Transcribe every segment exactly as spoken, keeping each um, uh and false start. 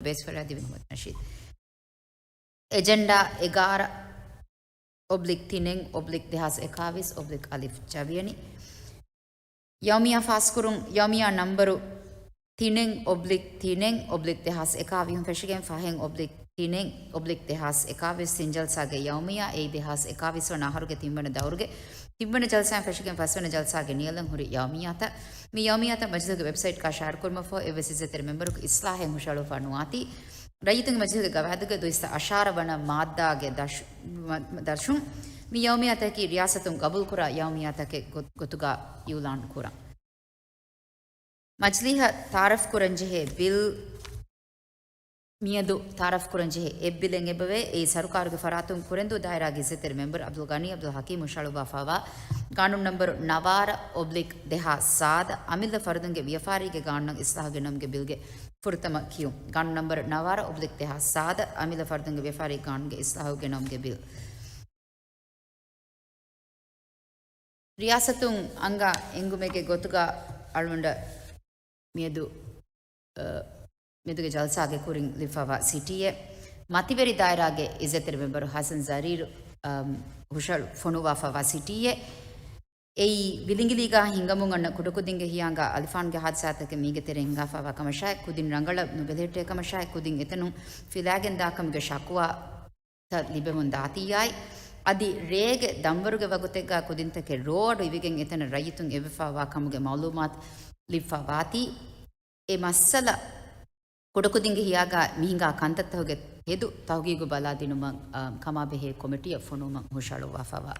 ބޭސްފަރާތް ދިވެހި މުހައްމަދު ނަޝީދު. އެޖެންޑާ އެގާރަ އޮބްލިކް ތިނެއް އޮބްލިކް ދެހާސް އެކާވީސް އޮބްލިކް އަލިފް ޖަވިޔަނި. ޔައުމިއްޔާ ފާސްކުރުން، ޔައުމިއްޔާ ނަންބަރު ތިނެއް އޮބްލިކް ތިނެއް އޮބްލިކް ދެހާސް އެކާވީހުން ފެށިގެން ފަހެއް އޮބްލިކް ތިނެއް އޮބްލިކް ދެހާސް އެކާވީސް ތިން ޖަލްސާގެ ޔައުމިއްޔާ، އެއީ ދެހާސް އެކާވީސް ވަނަ އަހަރުގެ ތިންވަނަ ދައުރުގެ ތިންވަނަ ޖަލްސާއިން ފެށިގެން ފަސްވަނަ ޖަލްސާގެ ނިޔަލަށް ހުރި ޔައުމިއްޔާތައް. މި ޔައުމިއްޔާތައް މަޖިލީހުގެ ވެބްސައިޓްގަ ޝެއަރ ކުރުމަށްފަހު އެއްވެސް އިއްޒަތްތެރި މެމްބަރަކު އިސްލާހެއް ހުށަހަޅުއްވާ ނުވާތީ، ރައްޔިތުންގެ މަޖިލީހުގެ ގަވާއިދުގެ ދުއިސައްތަ އަށާރަ ވަނަ މާއްދާގެ ދަށު-، މަ-، ދަށުން މި ޔައުމިއްޔާތަކީ ރިޔާސަތުން ގަބޫލުކުރާ ޔައުމިއްޔާތަކެއް ގޮ-، ގޮތުގަ އިއުލާން ކުރަން. މަޖިލީހަށް ތައާރަފްކުރަންޖެހޭ ބިލް، މިއަދު ތައާރަފްކުރަންޖެހޭ އެއް ބިލެއް އެބަވޭ. އެއީ ސަރުކާރުގެ ފަރާތުން ކުރެންދޫ ދާއިރާގެ އިއްޒަތްތެރި މެމްބަރު އަބްދުލް ޣަނީ އަބްދުލް ހަކީމް ހުށަހަޅުއްވާފައިވާ ގާނޫނު ނަންބަރު ނަވާރަ އޮބްލިކް ދެހާސް ސާދަ އަމިއްލަ ފަރުދުންގެ ވިޔަފާރީގެ ގާނޫނަށް އިސްލާހު ގެނައުމުގެ ބިލްގެ ފުރަތަމަ ކިޔުން. ގާނޫނު ނަންބަރު ނަވާރަ އޮބްލިކް ދެހާސް ސާދަ އަމިއްލަ ފަރުދުންގެ ވިޔަފާރީ ގާނޫނުގެ އިސްލާހު ގެނައުމުގެ ބިލް. ރިޔާސަތުން އަންގާ އެންގުމެއްގެ ގޮތުގަ އަޅުގަނޑަށް މިއަދު، އަ، މިއަދުގެ ޖަލްސާގެ ކުރިން ލިބިފައިވާ ސިޓީއެއް، މަތިވެރި ދާއިރާގެ އިއްޒަތްތެރި މެމްބަރު ހަސަން ޒަރީރު، އަ، ހުށަ-، ފޮނުވާފައިވާ ސިޓީއެއް. އެއީ ވިލިނގިލީގާ ހިނގަމުން އަންނަ ކުޑަކުދިންގެ ހިޔާ އަނގާ އަލިފާންގެ ހާދިސާތަކެއް މީގެ ތެރެއިން ހިނގާފައިވާ ކަމަށާއި، ކުދިން ރަނގަޅަށް ނުބެލެހެއްޓޭ ކަމަށާއި، ކުދިން އެތަނުން ފިލާގެން ދާ ކަމުގެ ޝަކުވާ ތައް ލިބެމުން ދާތީއާއި، އަދި ރޭގެ ދަންވަރުގެ ވަގުތެއްގަ ކުދިންތަކެއް ރޯ އަޑު އިވިގެން އެތަނަށް ރައްޔިތުން އެއްވެފައިވާ ކަމުގެ މައުލޫމާތު ލިބިފައިވާތީ، އެ މައްސަލަ ކުޑަކުދިންގެ ހިޔާގަ މިހިނގާ ކަންތައްތަކުގެ ތެދު ތަހުގީގު ބަލާދިނުމަށް، އާ، ކަމާބެހޭ ކޮމިޓީއަށް ފޮނުވުމަށް ހުށަހަޅުއްވާފައިވާ،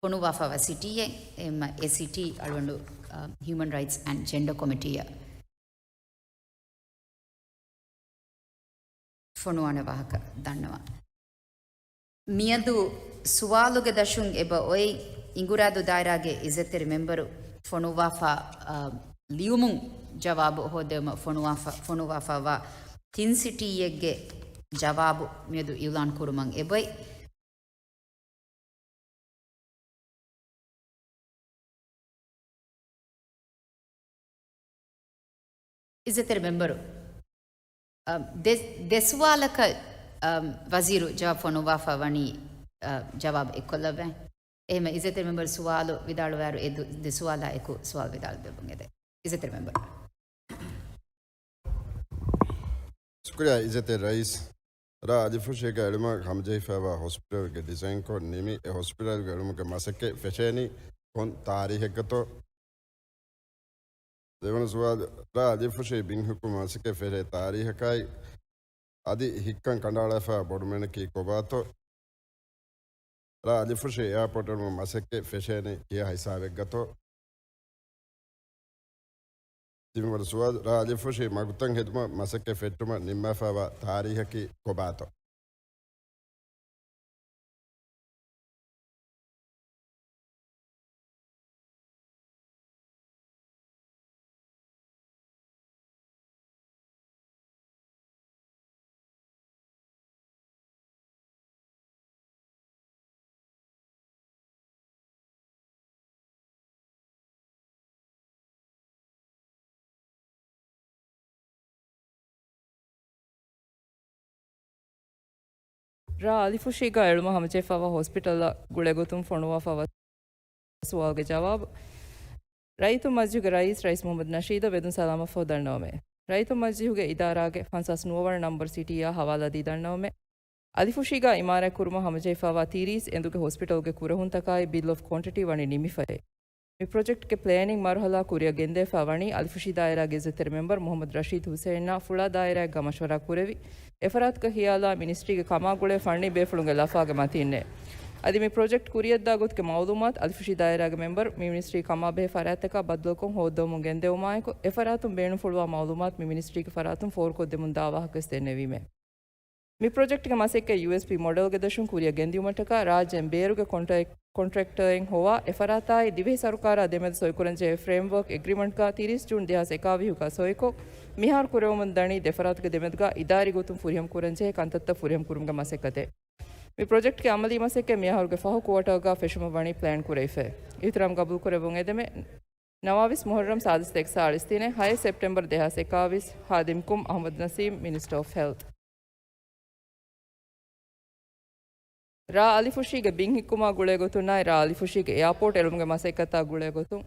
ފޮނުވާފައިވާ ސިޓީއެއް، އެ މަ-، އެ ސިޓީ އަޅުގަނޑު، އާ، ހިއުމަން ރައިޓްސް އެންޑް ޖެންޑަ ކޮމިޓީއަށް ފޮނުވާނެ ވާހަކަ ދަންނަވާ. މިއަދު ސުވާލުގެ ދަށުން އެބަ އޮތް އިނގުރާދޫ ދާއިރާގެ އިއްޒަތްތެރި މެމްބަރު ފޮނުވާފަ، އަ، ލިޔުމުން ޖަވާބު ހޯދެވުމަށް ފޮނުވާފަ-، ފޮނުވާފައިވާ ތިން ސިޓީއެއްގެ ޖަވާބު މިއަދު އިއުލާން ކުރުމަށް އެބައޮތް. އިއްޒަތްތެރި މެމްބަރު، އަ، ދެ-، ދެ ސުވާލަކަށް، އަ، ވަޒީރު ޖަވާބު ފޮނުވާފަ ވަނީ، އަ، ޖަވާބު އެއްކޮށްލައްވައި. އެހެން އިއްޒަތްތެރި މެމްބަރު ސުވާލު ވިދާޅުވާއިރު އެ ދު-، ދެ ސުވާލާ އެކު ސުވާލު ވިދާޅު ދެއްވުން އެދެ. އިއްޒަތްތެރި މެމްބަރު. ޝުކުރިއްޔާ އިއްޒަތްތެރި ރައީސް. ރ. އަލިފުށީގަ އެޅުމަށް ހަމަޖެހިފައިވާ ހޮސްޕިޓަލްގެ ޑިޒައިންކޮށް ނިމި އެ ހޮސްޕިޓަލްގެ އެޅުމުގެ މަސައްކަތް ފެށޭނީ ކޮން ތާރީހެއްގަތޯ؟ ދެވަނަ ސުވާލު، ރ. އަލިފުށީ ބިން ހުކުމް މަސައްކަތް ފެށޭ ތާރީހަކާއި، އަދި ހިއްކަން ކަނޑައަޅާފައި ބޮޑުމިނަކީ ކޮބާތޯ؟ ރ. އަލިފުށީ އެއާޕޯޓް އެޅުމުގެ މަސައްކަތް ފެށޭނީ ކިހާ ހިސާބެއްގަތޯ؟ ތިންވަނަ ސުވާލު، ރ. އަލިފުށީ މަގުތައް ހެދުމަށް މަސައްކަތް ފެއްޓުމަށް ނިންމާފައިވާ ތާރީހަކީ ކޮބާތޯ؟ ރ. އަލިފުށީގަ އެޅުމަށް ހަމަޖެހިފައިވާ ހޮސްޕިޓަލްއަށް ގުޅޭގޮތުން ފޮނުވާފައިވާ ސުވާލުގެ ޖަވާބު. ރައްޔިތުން މަޖިލީހުގެ ރައީސް، ރައީސް މުހައްމަދު ނަޝީދަށް ވެދުން ސަލާމަތްފަހު ދަންނަވަމޭ. ރައްޔިތުން މަޖިލީހުގެ އިދާރާގެ ފަންސާސް ނުވަވަނަ ނަންބަރު ސިޓީއާ ހަވާލާދީ ދަންނަވަމޭ. އަލިފުށީގަ އިމާރާތްކުރުމަށް ހަމަޖެހިފައިވާ ތިރީސް އެނދުގެ ހޮސްޕިޓަލްގެ ކުރެހުންތަކާއި ބިލް އޮފް ކޮންޓިޓީ ވަނީ ނިމިފައޭ. މި ޕްރޮޖެކްޓްގެ ޕްލޭނިން މަރުހަލާ ކުރިއަށް ގެންދެވިފައި ވަނީ އަލިފުށީ ދާއިރާގެ އިއްޒަތްތެރި މެމްބަރު މުހައްމަދު ރަޝީދު ހުސެއިންއާ ފުޅާ ދާއިރާއެއްގާ މަޝްވަރާ ކުރެވި، އެފަރާތުގަ ހިޔާލާ މިނިސްޓްރީގެ ކަމާ ގުޅޭ ފަންނީ ބޭފުޅުންގެ ލަފާގެ މަތީންނޭ. އަދި މި ޕްރޮޖެކްޓް ކުރިއަށްދާ ގޮތުގެ މައުލޫމާތު އަލިފުށީ ދާއިރާގެ މެމްބަރު މި މިނިސްޓްރީ ކަމާބެހޭ ފަރާތްތަކާ ބައްދަލުކޮށް ހޯއްދަވަމުން ގެންދެވުމާއެކު، އެފަރާތުން ބޭނުންފުޅުވާ މައުލޫމާތު މި މިނިސްޓްރީގެ ފަރާތުން ފޯރުކޮށްދެމުން ދާ ވާހަކަވެސް ދެންނެވީމޭ. މި ޕްރޮޖެކްޓްގެ މަސައްކަތް ޔޫއެސްޕީ މޮޑެލްގެ ދަށުން ކުރިއަށް ގެންދިއުމަށްޓަކާ ރާއްޖޭން ބޭރުގެ ކޮންޓްރެ-، ކޮންޓްރެކްޓަރެއް ހޮވާ، އެފަރާތާއި ދިވެހި ސަރުކާރާ ދެމެދު ސޮއިކުރަންޖެހޭ ފްރޭމްވަރކް އެގްރިމަންޓްގާ ތިރީސް ޖޫން ދެހާސް އެކާވީހުގާ ސޮއިކޮށް، މިހާރު ކުރެވެމުން ދަނީ ދެފަރާތުގެ ދެމެދުގާ އިދާރީ ގޮތުން ފުރިހަމަ ކުރަންޖެހޭ ކަންތައްތައް ފުރިހަމަ ކުރުމުގެ މަސައްކަތެއް. މި ޕްރޮޖެކްޓްގެ އަމަލީ މަސައްކަތް މިއަހަރުގެ ފަހު ކުއާޓަރގާ ފެށުމަށް ވަނީ ޕްލޭން ކުރެވިފައި. އިހުތިރާމް ގަބޫލުކުރެއްވުން އެދެމެ. ނަވާވީސް މުހައްރަމް ސާދަ ސަތޭކަ ސާޅީސް ތިނެއް، ހައެއް ސެޕްޓެމްބަރު ދެހާސް އެކާވީސް، ޚާދިމް ކުން އަޙްމަދު ނަސީމް، މިނިސްޓަރ އޮފް ހެލްތް. ރ. އަލިފުށީގެ ބިން ހިއްކުމާ ގުޅޭ ގޮތުން އާއި ރ. އަލިފުށީގެ އެއާޕޯޓް އެޅުމުގެ މަސައްކަތާ ގުޅޭ ގޮތުން.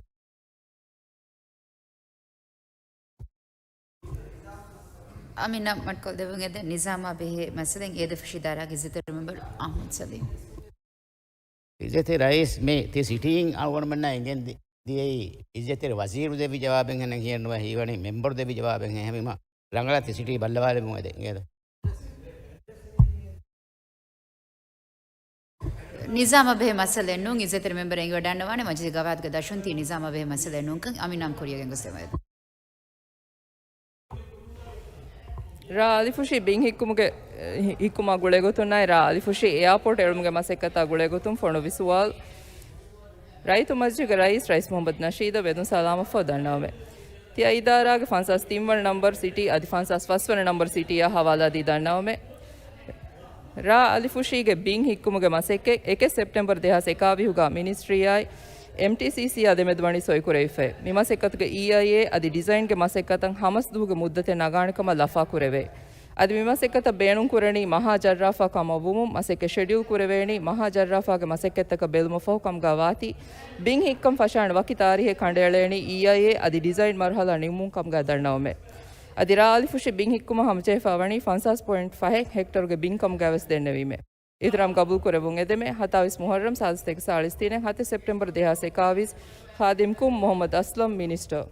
އަމިން މަޑުކޮށް ދެވުން އެދެން. ނިޒާމާ ބެހޭ މައްސަލައިން އޭދަފުށި އިދާރާގެ އިއްޒަތްތެރި މެމްބަރު އަޙްމަދު ސަލީމް. އިއްޒަތްތެރި ރައީސް މި ތި ސިޓީއިން އަޅުގަނޑުމެންނާ އެނގެން ދި-، ދިޔައީ އިއްޒަތްތެރި ވަޒީރު ދެއްވި ޖަވާބެއްހެން ހިޔެއްނުވޭ، ހީވަނީ މެމްބަރު ދެއްވި ޖަވާބެއްހެން. އެހެންވީމަ ރަނގަޅަށް ތި ސިޓީ ބައްލަވާލެވުން އެދެން. އޭދަ. ނިޒާމާ ބެހޭ މައްސަލައެއް ނޫން. އިއްޒަތްތެރި މެމްބަރު އެނގިވަޑައިގަންނަވާނެ މަޖިލިސް ގަވާއިދުގެ ދަށުން ތީ ނިޒާމާ ބެހޭ މައްސަލައެއް ނޫންކަން. އަމިން ކުރިޔަށް ގެންގޮސްދެމުން. ރ. އަލިފުށީ ބިން ހިއްކުމުގެ، ހި-، ހިއްކުމާ ގުޅޭ ގޮތުން އާއި ރ. އަލިފުށީ އެއާޕޯޓް އެޅުމުގެ މަސައްކަތާ ގުޅޭ ގޮތުން ފޮނުއްވި ސުވާލު. ރައްޔިތު މަޖިލިސްގެ ރައީސް، ރައީސް މުޙައްމަދު ނަޝީދަށް ވެދުން ސަލާމަތްފަހު ދަންނަވަމޭ. ތިޔަ އިދާރާގެ ފަންސާސް ތިން ވަނަ ނަންބަރު ސިޓީ އަދި ފަންސާސް ފަސް ވަނަ ނަންބަރު ސިޓީއާ ހަވާލާދީ ދަންނަވަމޭ. ރ. އަލިފުށީގެ ބިން ހިއްކުމުގެ މަސައްކަތް އެކެއް ސެޕްޓެމްބަރު ދެހާސް އެކާވީހުގަ މިނިސްޓްރީއާއި އެމްޓީސީސީއާ ދެމެދު ވަނީ ސޮއިކުރެވިފައި. މި މަސައްކަތުގެ އީއައިއޭ އަދި ޑިޒައިންގެ މަސައްކަތަށް ހަމަސް ދުވަހުގެ މުއްދަތެއް ނަގާނެ ކަމަށް ލަފާ ކުރެވޭ. އަދި މި މަސައްކަތަށް ބޭނުން ކުރަނީ މަހާ ޖައްރާފާ ކަމަށް ވުމުން، މަސައްކަތް ޝެޑިއުލް ކުރެވޭނީ މަހާ ޖައްރާފާގެ މަސައްކަތްތަކަށް ބެލުމަށް ފަހު ކަމުގަ ވާތީ، ބިން ހިއްކަން ފަށާނެ ވަކި ތާރީހެއް ކަނޑައެޅޭނީ އީއައިއޭ އަދި ޑިޒައިން މަރުހަލާ ނިމުމުން ކަމުގަ ދަންނަވަމޭ. އަދި ރ. އަލިފުށި ބިން ހިއްކުމަށް ހަމަޖެހިފަ ވަނީ ފަންސާސް ޕޮއިންޓް ފަހެއް ހެކްޓަރުގެ ބިން ކަމުގައިވެސް ދެންނެވީމޭ. އިޙްތިރާމް ގަބޫލު ކުރެވުން އެދެމޭ. ހަތާވީސް މުހައްރަމް ސާދަ ސަތޭކަ ސާޅީސް ތިނެއް، ހަތެއް ސެޕްޓެމްބަރު ދެހާސް އެކާވީސް، ޚާދިމް ކުން މުޙައްމަދު އަސްލަމް، މިނިސްޓަރ.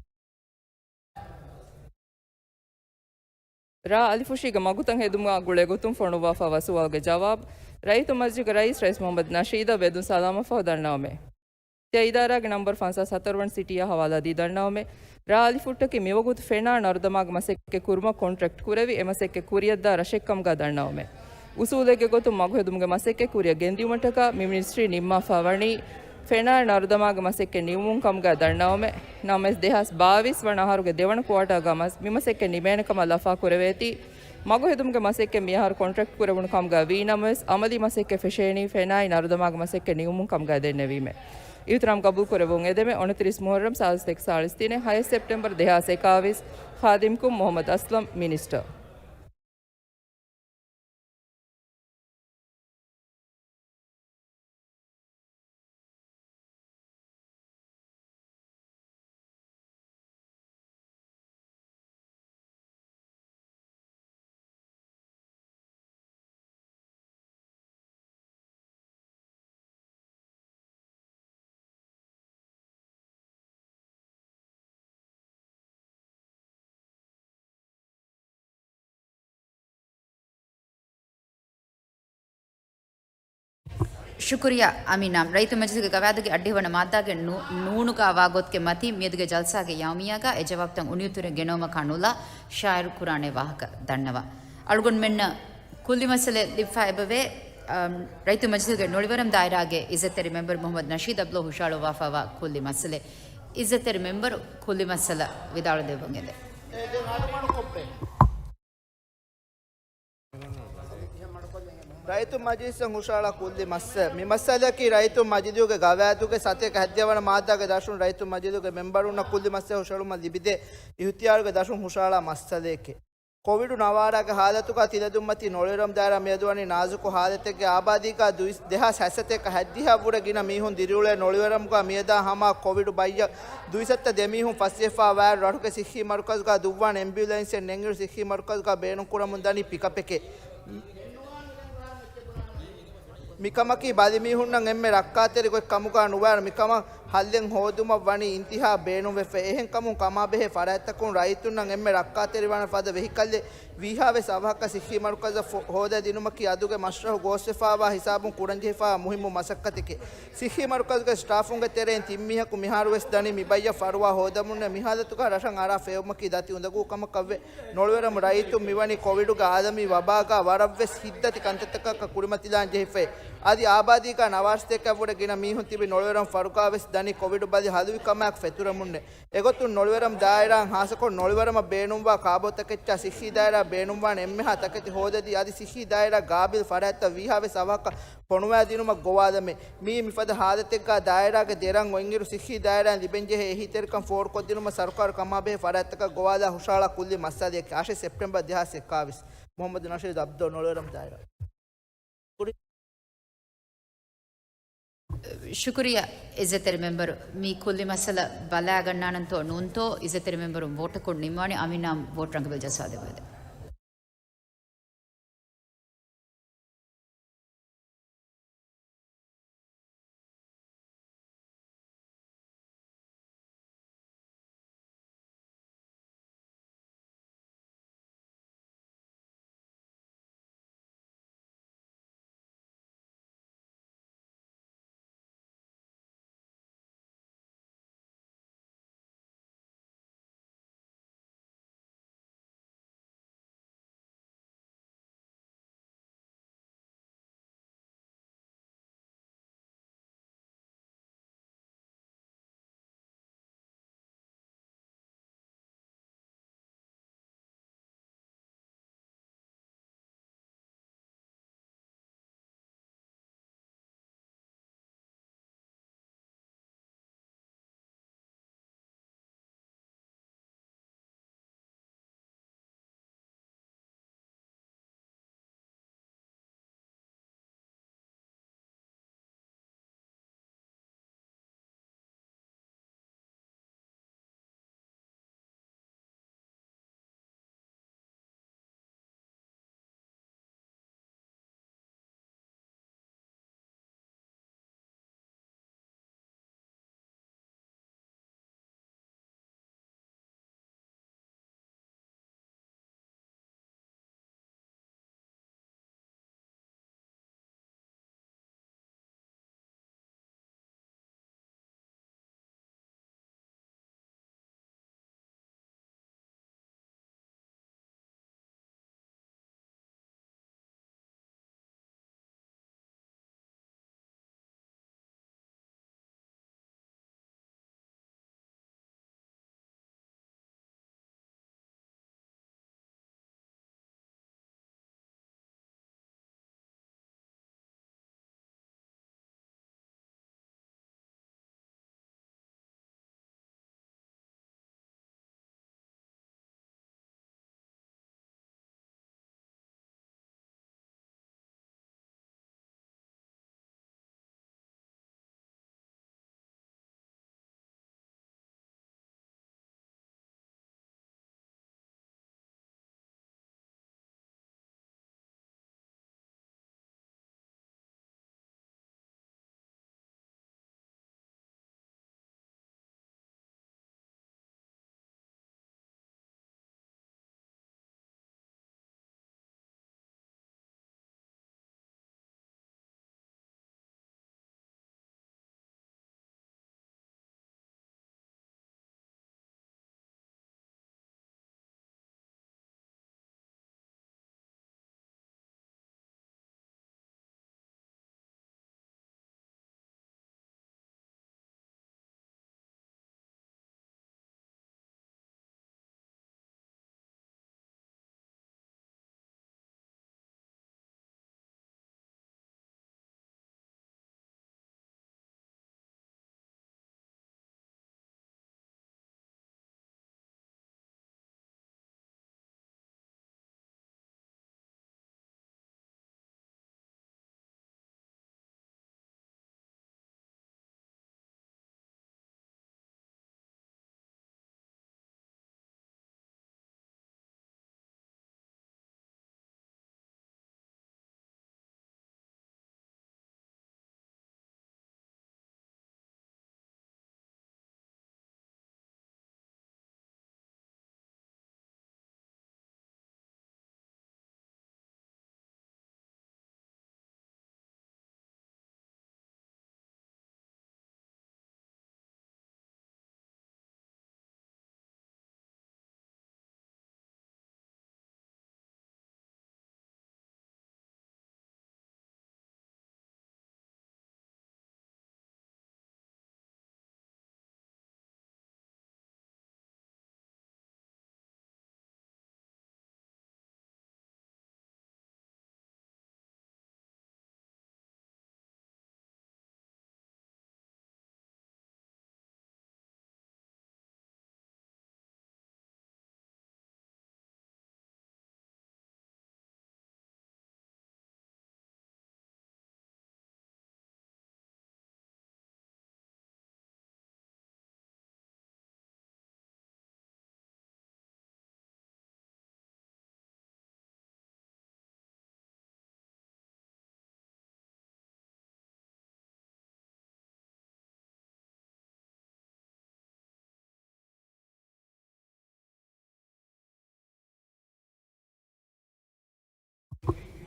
ރ. އަލިފުށީގެ މަގުތައް ހެދުމާ ގުޅޭ ގޮތުން ފޮނުއްވާފަ ވަ ސުވާލުގެ ޖަވާބު، ރައްޔިތު މަޖިލިސްގެ ރައީސް، ރައީސް މުޙައްމަދު ނަޝީދަށް ވެދުން ސަލާމަތްފަހު ދަންނަވަމޭ. ތިޔަ އިދާރާގެ ނަންބަރު ފަންސާސް ހަތަރު ވަނަ ސިޓީއާ ހަވާލާދީ ދަންނަވަމޭ. ރ. އަލިފުއްޓަކީ މިވަގުތު ފެނާ ނަރުދަމާގެ މަސައްކަތް ކުރުމަށް ކޮންޓްރެކްޓް ކުރެވި އެ މަސައްކަތް ކުރިއަށްދާ ރަށެއްކަމުގަ ދަންނަވަމޭ. އުސޫލެއްގެ ގޮތުން މަގު ހެދުމުގެ މަސައްކަތް ކުރިއަށް ގެންދިއުމަށްޓަކާ މި މިނިސްޓްރީ ނިންމާފަ ވަނީ ފެނާ ނަރުދަމާގެ މަސައްކަތް ނިމުމުން ކަމުގަ ދަންނަވަމޭ. ނަމަވެސް، ދެހާސް ބާވީސް ވަނަ އަހަރުގެ ދެވަނަ ކުއާޓާގަ މަސް-، މި މަސައްކަތް ނިމޭނެ ކަމަށް ލަފާ ކުރެވޭތީ، މަގު ހެދުމުގެ މަސައްކަތް މިއަހަރު ކޮންޓްރެކްޓް ކުރެވުނު ކަމުގަ ވީ ނަމަވެސް، އަމަލީ މަސައްކަތް ފެށޭނީ ފެނާއި ނަރުދަމާގެ މަސައްކަތް ނިމުމުން ކަމުގަ ދެންނެވީމޭ. އިޙްތިރާމް ގަބޫލު ކުރެވުން އެދެމޭ. އޮނަތިރީސް މުހައްރަމް ސާދަ ސަތޭކަ ސާޅީސް ތިނެއް، ހައެއް ސެޕްޓެމްބަރު ދެހާސް އެކާވީސް، ޚާދިމް ކުން މުޙައްމަދު އަސްލަމް، މިނިސްޓަރ. ޝުކުރިއްޔާ އަމީނާ. ރައްޔިތު މަޖިލިސްގެ ގަވާއިދުގެ އަށްޑިހަ ވަނަ މާއްދާގެ ނޫ-، ނޫނުގަ ވާ ގޮތުގެ މަތީން މިއަދުގެ ޖަލްސާގެ ޔައުމިއްޔާގަ އެ ޖަވާބުތައް އުނިއުތުރެއް ގެނައުމަކާ ނުލާ ޝާއިރު ކުރާނެ ވާހަކަ ދަންނަވާ. އަޅުގަނޑުމެންނަށް ކުއްލި މައްސަލައެއް ލިބިފަ އެބަވޭ. އަމް، ރައްޔިތު މަޖިލިސްގެ ނޮޅިވަރަމް ދާއިރާގެ އިއްޒަތްތެރި މެމްބަރު މުޙައްމަދު ނަޝީދު އަބްދުﷲ ހުށައަޅުއްވާފައިވާ ކުއްލި މައްސަލައެއް. އިއްޒަތްތެރި މެމްބަރު ކުއްލި މައްސަލަ ވިދާޅުވެދެއްވަން އެދެން. ރައްޔިތު މަޖިލިސަށް ހުށައަޅާ ކުއްލި މައްސަލަ. މި މައްސަލައަކީ ރައްޔިތު މަޖިލިހުގެ ގަވާއިދުގެ ސަތޭކަ ހަތްދިހަ ވަނަ މާއްދާގެ ދަށުން ރައްޔިތު މަޖިލިހުގެ މެމްބަރުންނަށް ކުއްލި މައްސަލަ ހުށައެޅުމަށް ލިބިދޭ އިހުތިޔާރުގެ ދަށުން ހުށައަޅާ މައްސަލައެކޭ. ކޮވިޑު ނަވާރަގެ ހާލަތުގަ ތިލަދުންމަތީ ނޮޅިވަރަމް ދާއިރާ މިއަދު ވަނީ ނާޒުކު ހާލަތެއްގަ އާބާދީގަ ދުވި-، ދެހާސް ހަތްސަތޭކަ ހަތްދިހައަށްވުރެ ގިނަ މީހުން ދިރިއުޅޭ ނޮޅިވަރަމުގަ މިއަދާ ހަމަ ކޮވިޑު ބައްޔަށް ދުވިސައްތަ ދެ މީހުން ފައްސިވެފަ ވާއިރު ރަށުގެ ސިއްހީ މަރުކަޒުގަ ދުއްވާން އެމްބިއުލެންސެއް ނެންއިރު ސިއްހީ މަރުކަޒުގަ ބޭނުންކުރަމުން ދަނީ ޕިކަޕެކޭ. މިކަމަކީ ބަލިމީހުންނަށް އެންމެ ރައްކާތެރި ގޮތް ކަމުގަ ނުވާއިރު މިކަމަށް ހައްލެއް ހޯދުމަށް ވަނީ އިންތިހާ ބޭނުންވެފަ. އެހެންކަމުން ކަމާބެހޭ ފަރާތްތަކުން ރައްޔިތުންނަށް އެންމެ ރައްކާތެރިވާނެ ފަދަ ވެހިކަލެއް ވީހާވެސް އަވަހަކަށް ސިއްހީ މަރުކަޒަށް ފޮ-، ހޯދައިދިނުމަކީ އަދުގެ މަޝްރަހު ގޯސްވެފައިވާ ހިސާބުން ކުރަންޖެހިފައިވާ މުހިއްމު މަސައްކަތެކޭ. ސިއްހީ މަރުކަޒުގެ ސްޓާފުންގެ ތެރެއިން ތިން މީހަކު މިހާރުވެސް ދަނީ މި ބައްޔަށް ފަރުވާ ހޯދަމުންނޭ. މި ހާލަތުގަ ރަށަށް އަރާ ފެއުމަކީ ދަތި އުނދަގޫ ކަމަކަށްވޭ. ނޮޅިވަރަމު ރައްޔިތުން މިވަނީ ކޮވިޑުގެ އާލަމީ ވަބާގަ ވަރަށްވެސް ހިތްދަތި ކަންތައްތަކަކަށް ކުރިމަތިލާން ޖެހިފައި. އަދި އާބާދީގަ ނަވާރަ ސަތޭކައަށްވުރެ ގިނަ މީހުން ތިބި ނޮޅިވަރަމު ފަރުގާވެސް ކޮވިޑު ބަލި ހަލުވި ކަމާއެކު ފެތުރެމުންނެއް. އެގޮތުން ނޮޅިވަރަމް ދާއިރާއިން ހާއްސަކޮށް ނޮޅިވަރަމަށް ބޭނުންވާ ކާބޯތަކެއްޗާ ސިއްހީ ދާއިރާ ބޭނުންވާނެ އެންމެހާ ތަކެތި ހޯދަދީ އަދި ސިއްހީ ދާއިރާ ގާބިލް ފަރާތްތައް ވީހާވެސް އަވަހަކަށް ފޮނުވާދިނުމަށް ގޮވާލަމޭ. މިއީ މިފަދަ ހާލަތެއްގާ ދާއިރާގެ ދެރަން އޮތްއިރު ސިއްހީ ދާއިރާއިން ލިބެންޖެހޭ އެހީތެރިކަން ފޯރުކޮށްދިނުމަށް ސަރުކާރު ކަމާބެހޭ ފަރާތްތަކަށް ގޮވާލާ ހުށަހަޅާ ކުއްލި މައްސަލައެކޭ. އަށެއް ސެޕްޓެމްބަރ ދެހާސް އެއްކާވީސް. މުހައްމަދު ނަޝީދު އަބްދޯ ނޮޅިވަރަމް ދާއިރާ. ޝުކުރިއްޔާ އިއްޒަތްތެރި މެމްބަރު. މި ކުއްލި މައްސަލަ ބަލާގަންނާނަންތޯ ނޫންތޯ އިއްޒަތްތެރި މެމްބަރުން ވޯޓަކުން ނިންމާނެ. އަމިއްލަ ނަމަ ވޯޓް ރަނގަޅު ޖައްސާދެއްވާލެ.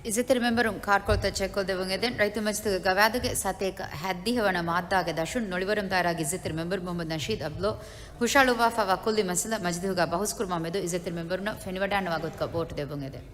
އިއްޒަތްތެރި މެމްބަރުން ކާރްކޮޅުތައް ޗެކްކޮށްދެއްވުން އެދެން. ރައްޔިތު މަޖިލިސްގެ ގަވާއިދުގެ ސަތޭކަ ހަތްދިހަ ވަނަ މާއްދާގެ ދަށުން ނޮޅިވަރަމްދާއިރާގެ އިއްޒަތްތެރި މެމްބަރު މުހައްމަދު ނަޝީދު އަބްލޯ ހުށަހަޅުއްވާފައިވާ ކުއްލި މައްސަލަ މަޖިލިހުގަ ބަހުސްކުރުމާ މެދު އިއްޒަތްތެރި މެމްބަރުންނަށް ފެނިވަޑާންނަވާ ގޮތުގަ ވޯޓު ދެއްވުން އެދެން.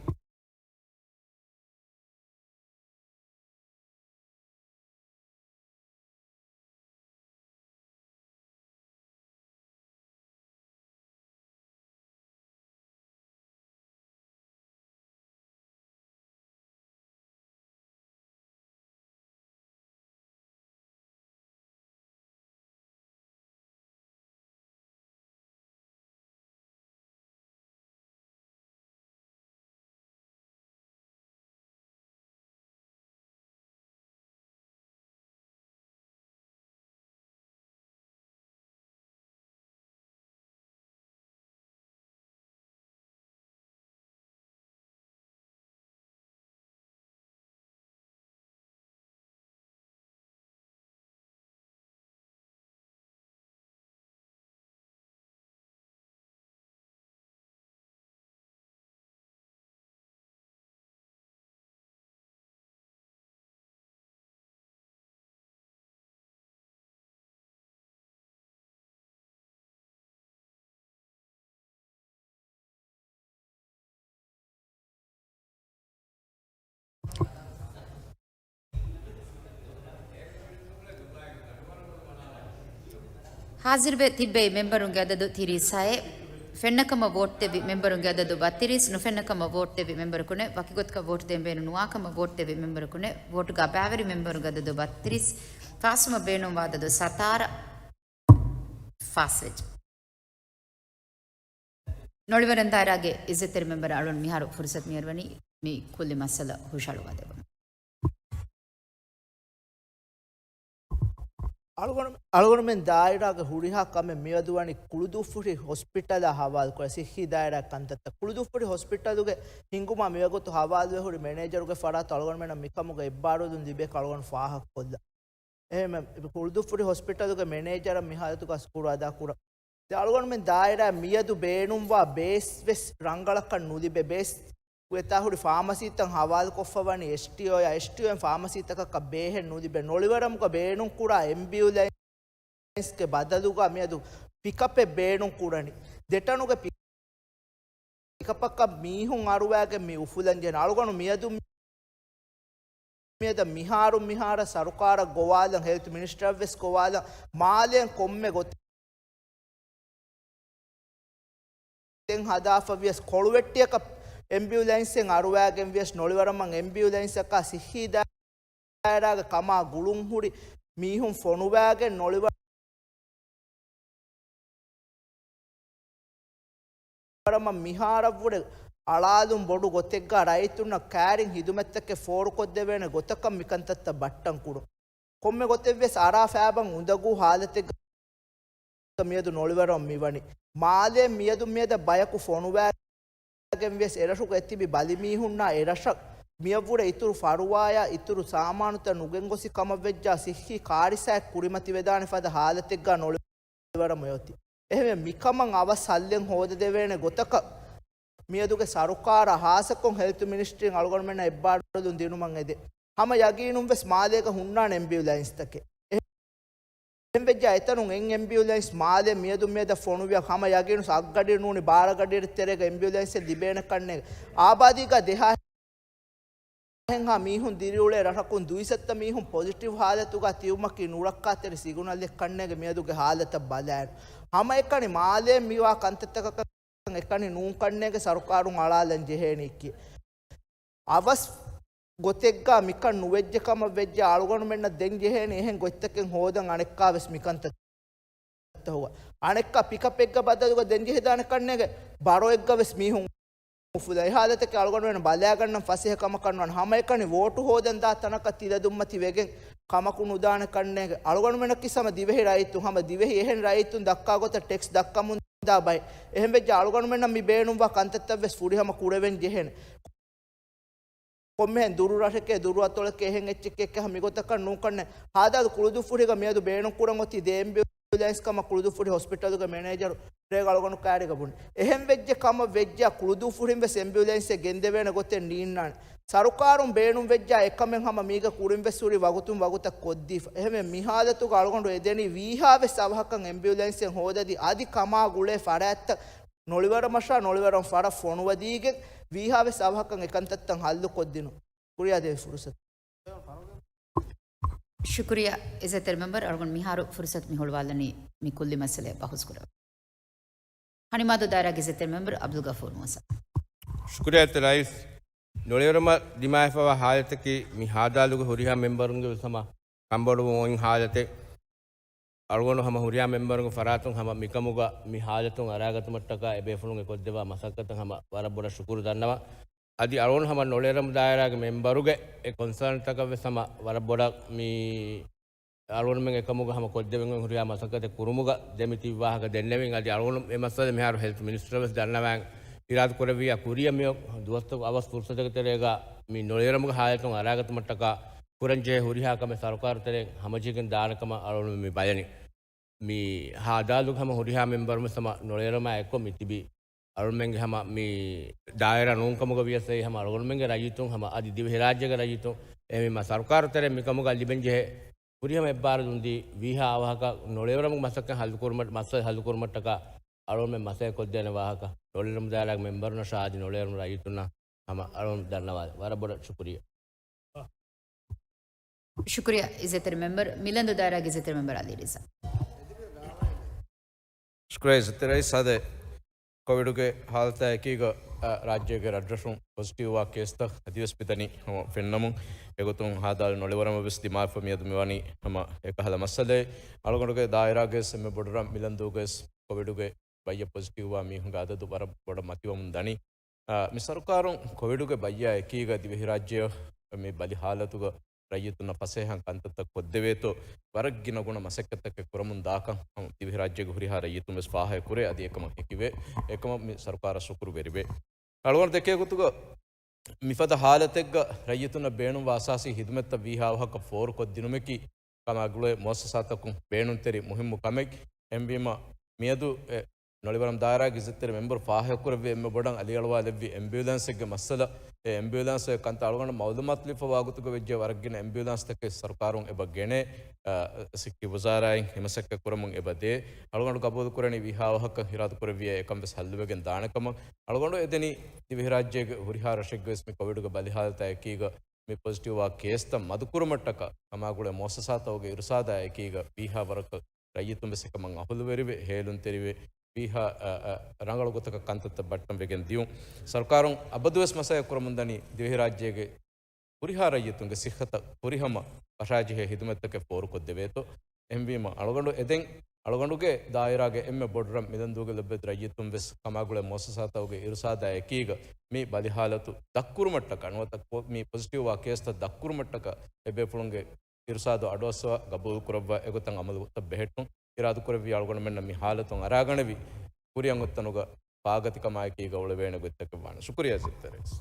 ހާޒިރުވެ ތިއްބެވި މެމްބަރުންގެ އަދަދު ތިރީސް ހައެއް. ފެންނަކަމަށް ވޯޓް ދެއްވި މެމްބަރުންގެ އަދަދު ބައްތިރީސް. ނުފެންނަކަމަށް ވޯޓް ދެއްވި މެމްބަރަކު ނެތް. ވަކިގޮތަކަށް ވޯޓް ދޭން ބޭނުން ނުވާކަމަށް ވޯޓް ދެއްވި މެމްބަރަކު ނެތް. ވޯޓުގަ ބައިވެރި މެމްބަރުންގެ އަދަދު ބައްތިރީސް. ފާސްވުމަށް ބޭނުންވާ އަދަދު ސަތާރަ ފާސްވެއްޖެ. ނޮޅިވަރަމްދާއިރާގެ އިއްޒަތްތެރި މެމްބަރަށް އަޅުން މިހާރު ފުރުސަތު މިހާރު ވަނީ މި ކުއްލި މައްސަލަ ހުށަހަޅުވާ ދެއްވުން. އަޅުގަނޑު، އަޅުގަނޑުމެން ދާއިރާގެ ހުރިހާ ކަމެއް މިއަދު ވަނީ ކުޅުދުއްފުށި ހޮސްޕިޓަލާ ހަވާލުކޮށް، ސިއްހީ ދާއިރާގެ ކަންތައްތައް. ކުޅުދުއްފުށި ހޮސްޕިޓަލުގެ ހިންގުމާ މިވަގުތު ހަވާލުވެ ހުރި މެނޭޖަރުގެ ފަރާތު އަޅުގަނޑުމެންނަށް މިކަމުގެ އެއްބާރުލުން ލިބޭކަށް އަޅުގަނޑު ފާހަގަކޮށްލަން. އެހެން ކުޅުދުއްފުށި ހޮސްޕިޓަލުގެ މެނޭޖަރަށް މި ހާލަތުގަ ޝުކުރު އަދާކުރަން. ދެން އަޅުގަނޑުމެން ދާއިރާ މިއަދު ބޭނުންވާ ބޭސް ވެސް ރަނގަޅަކަށް ނުލިބޭ. ބޭސް ގޮތާ ހުރި ފާމަސީތައް ހަވާލުކޮށްފަ ވަނީ އެސްޓީއޯއާ، އެސްޓީއޯއިން ފާމަސީތަކަކަށް ބޭހެއް ނުލިބޭ. ނޮޅިވަރަމުގަ ބޭނުންކުރާ އެމްބިއުލެންސްގެ ބަދަލުގަ މިއަދު ޕިކަޕެއް ބޭނުން ކުރަނީ. ދެޓަނުގެ ޕިކަޕަކަށް މީހުން އަރުވާގެން މި އުފުލަން ޖެހޭނެ. އަޅުގަނޑު މިއަދު މިއަދަށް މިހާރު މިހާރަށް ސަރުކާރަށް ގޮވާލަން، ހެލްތު މިނިސްޓަރަށް ވެސް ގޮވާލަން، މާލޭން ކޮންމެ ގޮތެއް ހަދާފަ ވިޔަސް، ކޮޅުވެއްޓިއަކަށް އެމްބިއުލެންސެއް އަރުވާގެން ވިޔަސް، ނޮޅިވަރަމަށް އެމްބިއުލެންސަކާ ސިއްހީ ދާއިރާގެ ކަމާ ގުޅުން ހުރި މީހުން ފޮނުވާގެން ނޮޅިވަ ވަރަމަށް މިހާރަށްވުރެ އަޅާލުން ބޮޑު ގޮތެއްގަ ރައްޔިތުންނަށް ކައިރިން ހިދުމަތްތަކެއް ފޯރުކޮށްދެވޭނެ ގޮތަކަށް މިކަންތައްތައް ބައްޓަން ކުރުން. ކޮންމެ ގޮތެއްވެސް އަރާ ފައިބަން އުނދަގޫ ހާލަތެއްގަ މިއަދު ނޮޅިވަރަމަށް މިވަނީ. މާލޭ މިއަދު މިއަދަށް ބަޔަކު ފޮނުވާ ގެން ވިޔަސް އެރަށުގަ އެތިބި ބަލިމީހުންނާ އެރަށަށް މިއަށްވުރެ އިތުރު ފަރުވާޔާ އިތުރު ސާމާނުތައް ނުގެންގޮސް ކަމަށްވެއްޖާ ސިއްހީ ކާރިސާއެއް ކުރިމަތިވެދާނެ ފަދަ ހާލަތެއްގަ ނޮޅިވަރަމު އޮތީ. އެހެންވެ މިކަމަށް އަވަސް ހައްލެއް ހޯދަދެވޭނެ ގޮތަކަށް މިއަދުގެ ސަރުކާރަށް ހާއްސަކޮށް ހެލްތު މިނިސްޓްރީން އަޅުގަނޑުމެންނަށް އެއްބާރުލުން ދިނުމަށް އެދޭ. ހަމަ ޔަގީނުން ވެސް މާލޭގަ ހުންނާނެ އެމްބިއުލެންސްތަކެއް. އެހެންވެއްޖާ އެތަނުން އެއް އެމްބިއުލެންސް މާލެ މިއަދު މިއަދަށް ފޮނުވިޔަ ހަމަ ޔަގީނު އަށްގަޑިއިރު ނޫނީ ބާރަ ގަޑިއިރު ތެރޭގަ އެމްބިއުލެންސެއް ލިބޭނެ ކަންނޭނގެ. އާބާދީގަ ދެހާހެއްހާ މީހުން ދިރިއުޅޭ ރަށަކުން ދުއިސައްތަ މީހުން ޕޮޒިޓިވް ހާލަތުގަ ތިއުމަކީ ނުރައްކާތެރި ސިގުނަލެއް ކަންނޭނގެ މިއަދުގެ ހާލަތަށް ބަލާއިރު. ހަމައެކަނި މާލޭ މިވާ ކަންތައްތަކަކަށް އެކަނި ނޫން ކަންނޭނގެ ސަރުކާރުން އަޅާލަން ޖެހޭނީކީ. އަވަސް ގޮތެއްގަ މިކަން ނުވެއްޖެ ކަމަށް ވެއްޖެ އަޅުގަނޑުމެންނަށް ދެން ޖެހޭނީ އެހެން ގޮތްތަކެއް ހޯދަން އަނެއްކާވެސް މިކަންތައް ހޮވާ. އަނެއްކާ ޕިކަޕެއްގަ ބަދަލުގަ ދެން ޖެހިދާނެ ކަންނޭނގެ ބަރޮއެއްގަ ވެސް މީހުން އުފުލާ. އެ ހާލަތަކީ އަޅުގަނޑުމެން ބަލާގަންނަން ފަސޭހަ ކަމަކަށް ނުވާނެ. ހަމައެކަނި ވޯޓު ހޯދަން ދާ ތަނަކަށް ތިލަދުންމަތި ވެގެން ކަމަކު ނުދާނެ ކަންނޭނގެ. އަޅުގަނޑުމެންނަކީ ހަމަ ދިވެހި ރައްޔިތުން، ހަމަ ދިވެހި އެހެން ރައްޔިތުން ދައްކާ ގޮތަށް ޓެކްސް ދައްކަމުން ދާ ބައެއް. އެހެންވެއްޖެ އަޅުގަނޑުމެންނަށް މި ބޭނުންވާ ކަންތައްތައް ވެސް ފުރިހަމަ ކުރެވެން ޖެހޭނެ. ކޮންމެހެން ދުރު ރަށެކޭ، ދުރު އަތޮޅެކޭ، އެހެން އެއްޗެކޭ ކަހަ މިގޮތަކަށް ނޫންކަންނޭ. ހާދާލު ކުޅުދުއްފުށީގަ މިއަދު ބޭނުންކުރަން އޮތީ ދެ އެމްބި އެމްބިއުލެންސް ކަމަށް ކުޅުދޫފުށި ހޮސްޕިޓަލުގެ މެނޭޖަރު ރޭގަ އަޅުގަނޑު ކައިރީގަ ބުނި. އެހެން ވެއްޖެ ކަމަށް ވެއްޖާ ކުޅުދޫފުށިން ވެސް އެމްބިއުލެންސެއް ގެންދެވޭނެ ގޮތެއް ނީންނާނެ. ސަރުކާރުން ބޭނުން ވެއްޖާ އެކަމެއް ހަމަ މީގެ ކުރިން ވެސް ހުރި ވަގުތުން ވަގުތަށް ކޮށްދީފަ. އެހެންވެ މި ހާލަތުގަ އަޅުގަނޑު އެދެނީ ވީހާ ވެސް އަވަހަކަށް އެމްބިއުލެންސެއް ހޯދަދީ އަދި ކަމާ ގުޅޭ ފަރާތްތައް ނޮޅިވަރަމަށާ ނޮޅިވަރަމަށް ފަރަށް ފޮނުވަދީގެން ވީހާ ވެސް އަވަހަކަށް އެކަންތައްތައް ހައްލު ކޮށްދިނުން. ކުރިއަށް ދޭ ފުރުސަތު. ޝުކުރިއްޔާ އިއްޒަތްތެރި މެމްބަރު، އަޅުގަނޑު މިހާރު ފުރުސަތު މިހުޅުވާލަނީ މި ކުއްލި މައްސަލައެއް ބަހުސްކުރަން. ހަނިމާދޫ ދާއިރާގެ އިއްޒަތްތެރި މެމްބަރު އަބްދުލް ޣަފޫރު މޫސާ. ޝުކުރިއްޔާ އިއްޒަތްތެރި ރައީސް. ނޮޅިވަރަމަށް ދިމާވެފަވާ ހާލަތަކީ މި ހާދާލުގެ ހުރިހާ މެމްބަރުންގެ ވެސް ހަމަ ކަންބޮޑުވުން އޮތް ހާލަތެއް. އަޅުގަނޑު ހަމަ ހުރިހާ މެމްބަރުންގެ ފަރާތުން ހަމަ މިކަމުގަ މި ހާލަތުން އަރާގަތުމަށްޓަކާ އެބޭފުޅުން އެކޮށްދެއްވާ މަސައްކަތަށް ހަމަ ވަރަށް ބޮޑަށް ޝުކުރު ދަންނަވަން. އަދި އަޅުގަނޑު ހަމަ ނޮޅިވަރަމު ދާއިރާގެ މެމްބަރުގެ އެ ކޮންސާންތަކަށް ވެސް ހަމަ ވަރަށް ބޮޑަށް މި އަޅުގަނޑުމެން އެކަމުގަ ހަމަ ކޮށްދެވެން ހުރިހާ މަސައްކަތެއް ކުރުމުގަ ދެމިތިއްވާހަކަ ދެންނެވިން. އަދި އަޅުގަނޑު އެ މައްސަލަ މިހާރު ހެލްތު މިނިސްޓަރ ވެސް ދަންނަވަން އިރާދަ ކުރެއްވިއްޔާ ކުރިއަށް މި ދުވަސްތަކު އަވަސް ފުރުސަތުގެ ތެރޭގަ މި ނޮޅިވަރަމުގެ ހާލަތުން އަރާގަތުމަށްޓަކާ ކުރަންޖެހޭ ހުރިހާ ކަމެއް ސަރުކާރު ތެރެއިން ހަމަޖެހިގެން ދާނެ ކަމަށް އަޅުގަނޑު މި ބަލަނީ. މި ހާދާލުގެ ހަމަ ހުރިހާ މެމްބަރުން ވެސް ހަމަ ނޮޅިވަރަމާ އެއްކޮށް މި ތިބި އަޅުމެންގެ ހަމަ މި ދާއިރާ ނޫންކަމުގަ ވިޔަސް އެއީ ހަމަ އަޅުގަނޑުމެންގެ ރައްޔިތުން ހަމަ އަދި ދިވެހިރާއްޖޭގެ ރައްޔިތުން އެހެންވީމަ ސަރުކާރު ތެރޭ މިކަމުގަ ލިބެންޖެހޭ ހުރިހަމަ އެއްބާރުލުން ދީ ވީހާ އަވަހަކަށް ނޮޅިވަރަމުގެ މަސައްކަތް ހައްލުކުރުމަށް، މައްސަލަ ހައްލުކުރުމަށްޓަކާ އަޅުމެން މަސައްކަތް ކޮށްދޭނެ ވާހަކަ ނޮޅިވަރަމު ދާއިރާގެ މެމްބަރުންނަށާ އަދި ނޮޅިވަރަމު ރައްޔިތުންނަށް ހަމަ އަޅުން ދަންނަވާލެ. ވަރަށް ބޮޑަށް ޝުކުރިއްޔާ. ޝުކުރިއްޔާ އިއްޒަތްތެރި މެމްބަރު، މިލަންދޫ ދާއިރާގެ އިއްޒަތްތެރި މެމްބަރު އަލީ ރިޒާ. ޝުކުރިއްޔާ އިއްޒަތްތެރި ރައީސް. އާދެ، ކޮވިޑުގެ ހާލަތާ އެކީގަ، އަ، ރާއްޖޭގެ ރަށްރަށުން ޕޮޒިޓިވްވާ ކޭސްތައް އަދިވެސް މިދަނީ ހަމަ ފެންނަމުން، އެގޮތުން ހާދާލު ނޮޅިވަރަމަށް ވެސް ދިމާވެފަ މިއަދު މިވަނީ ހަމަ އެކަހަލަ މައްސަލައެއް. އަޅުގަނޑުގެ ދާއިރާގެ ވެސް އެންމެ ބޮޑު ރަށް މިލަންދޫގަ ވެސް ކޮވިޑުގެ ބައްޔަށް ޕޮޒިޓިވްވާ މީހުންގެ އަދަދު ވަރަށް ބޮޑަށް މަތިވަމުން ދަނީ. އާ، މި ސަރުކާރުން ކޮވިޑުގެ ބައްޔާ އެކީގަ ދިވެހިރާއްޖެއަށް މި ބަލި ހާލަތުގަ ރައްޔިތުންނަށް ފަސޭހައިން ކަންތައްތައް ކޮށްދެވޭތޯ، ވަރަށް ގިނަ ގުނަ މަސައްކަތްތަކެއް ކުރަމުން ދާކަން ހަމަ ދިވެހިރާއްޖޭގެ ހުރިހާ ރައްޔިތުން ވެސް ފާހަގަކުރޭ. އަދި އެކަމަށް ހެކިވޭ. އެކަމަށް މި ސަރުކާރަށް ޝުކުރު ވެރިވޭ. އަޅުގަނޑު ދެކޭ ގޮތުގަ މިފަދަ ހާލަތެއްގަ ރައްޔިތުންނަށް ބޭނުންވާ އަސާސީ ހިދުމަތްތައް ވީހާ އަވަހަކަށް ފޯރުކޮށްދިނުމަކީ ކަމާގުޅޭ މުއައްސަސާތަކުން ބޭނުންތެރި މުހިއްމު ކަމެއް. އެހެންވީމަ، މިއަދު އެ ނޮޅިވަރަމު ދާއިރާގެ އިއްޒަތްތެރި މެމްބަރު ފާހަގަކުރެއްވި އެންމެ ބޮޑަށް އަލިއަޅުވާލެއްވި އެމްބިއުލާންސެއްގެ މައްސަލަ، އެ އެމްބިއުލާންސްގެ ކަންތައް އަޅުގަނޑަށް މައުލޫމާތު ލިބިފަވާ ގޮތުގަ ވެއްޖެ ވަރަށް ގިނަ އެމްބިއުލާންސްތަކެއް ސަރުކާރުން އެބަ ގެނޭ، އަ، ސިއްހީ ވުޒާރާއިން ހިމަސައްކަތް ކުރަމުން އެބަ ދޭ. އަޅުގަނޑު ގަބޫލުކުރަނީ ވީހާ އަވަހަކަށް އިރާދަކުރެއްވިއޭ އެކަން ވެސް ހައްލުވެގެން ދާނެ ކަމަށް. އަޅުގަނޑު އެދެނީ ދިވެހިރާއްޖޭގެ ހުރިހާ ރަށެއްގަ ވެސް މި ކޮވިޑުގެ ބަލިހާލަތާ އެކީގަ މި ޕޮޒިޓިވްވާ ކޭސްތައް މަދުކުރުމަށްޓަކާ ކަމާގުޅޭ މުއައްސަސާތަކުގެ އިރުސާދާ އެކީގަ ވީހާ ވަރަކަށް ރައްޔިތުން ވެސް އެކަމަށް އަހުލުވެރިވެ، ހޭލުންތެރިވެ، ވީހާ، އަ، އަ، ރަނގަޅު ގޮތަކަށް ކަންތައްތައް ބައްޓަން ވެގެން ދިޔުން. ސަރުކާރުން އަބަދުވެސް މަސައްކަތް ކުރަމުންދަނީ ދިވެހިރާއްޖޭގެ ހުރިހާ ރައްޔިތުންގެ ސިއްހަތަށް ފުރިހަމަ ފަށާޖެހޭ ހިދުމަތްތަކެއް ފޯރުކޮށްދެވޭތޯ. އެހެންވީމަ، އަޅުގަނޑު އެދެން އަޅުގަނޑުގެ ދާއިރާގެ އެންމެ ބޮޑު ރަށް މިލަންދޫގަ ލައްވައިދިޔަ ރައްޔިތުން ވެސް ކަމާގުޅޭ މުއައްސަސާތަކުގެ އިރުސާދާ އެކީގަ މި ބަލިހާލަތު ދަށްކުރުމަށްޓަކާ ނުވަތަ ކޮ-، މި ޕޮޒިޓިވްވާ ކޭސްތައް ދަށްކުރުމަށްޓަކާ އެބޭފުޅުންގެ އިރުސާދު އަޑުއައްސަވާ ގަބޫލުކުރައްވާ އެގޮތަށް އަމަލުތައް ބެހެއްޓުން އިރާދަކުރެއްވި އަޅުގަނޑުމެންނަށް މި ހާލަތުން އަރާގަނެވި ކުރިއަށް އޮތްތަނުގަ ފާގަތިކަމާއެކީގަ އުޅެވޭނެ ގޮތްތަކެއް ވާނެ. ޝުކުރިއްޔާ އިއްޒަތްތެރި ރައީސް.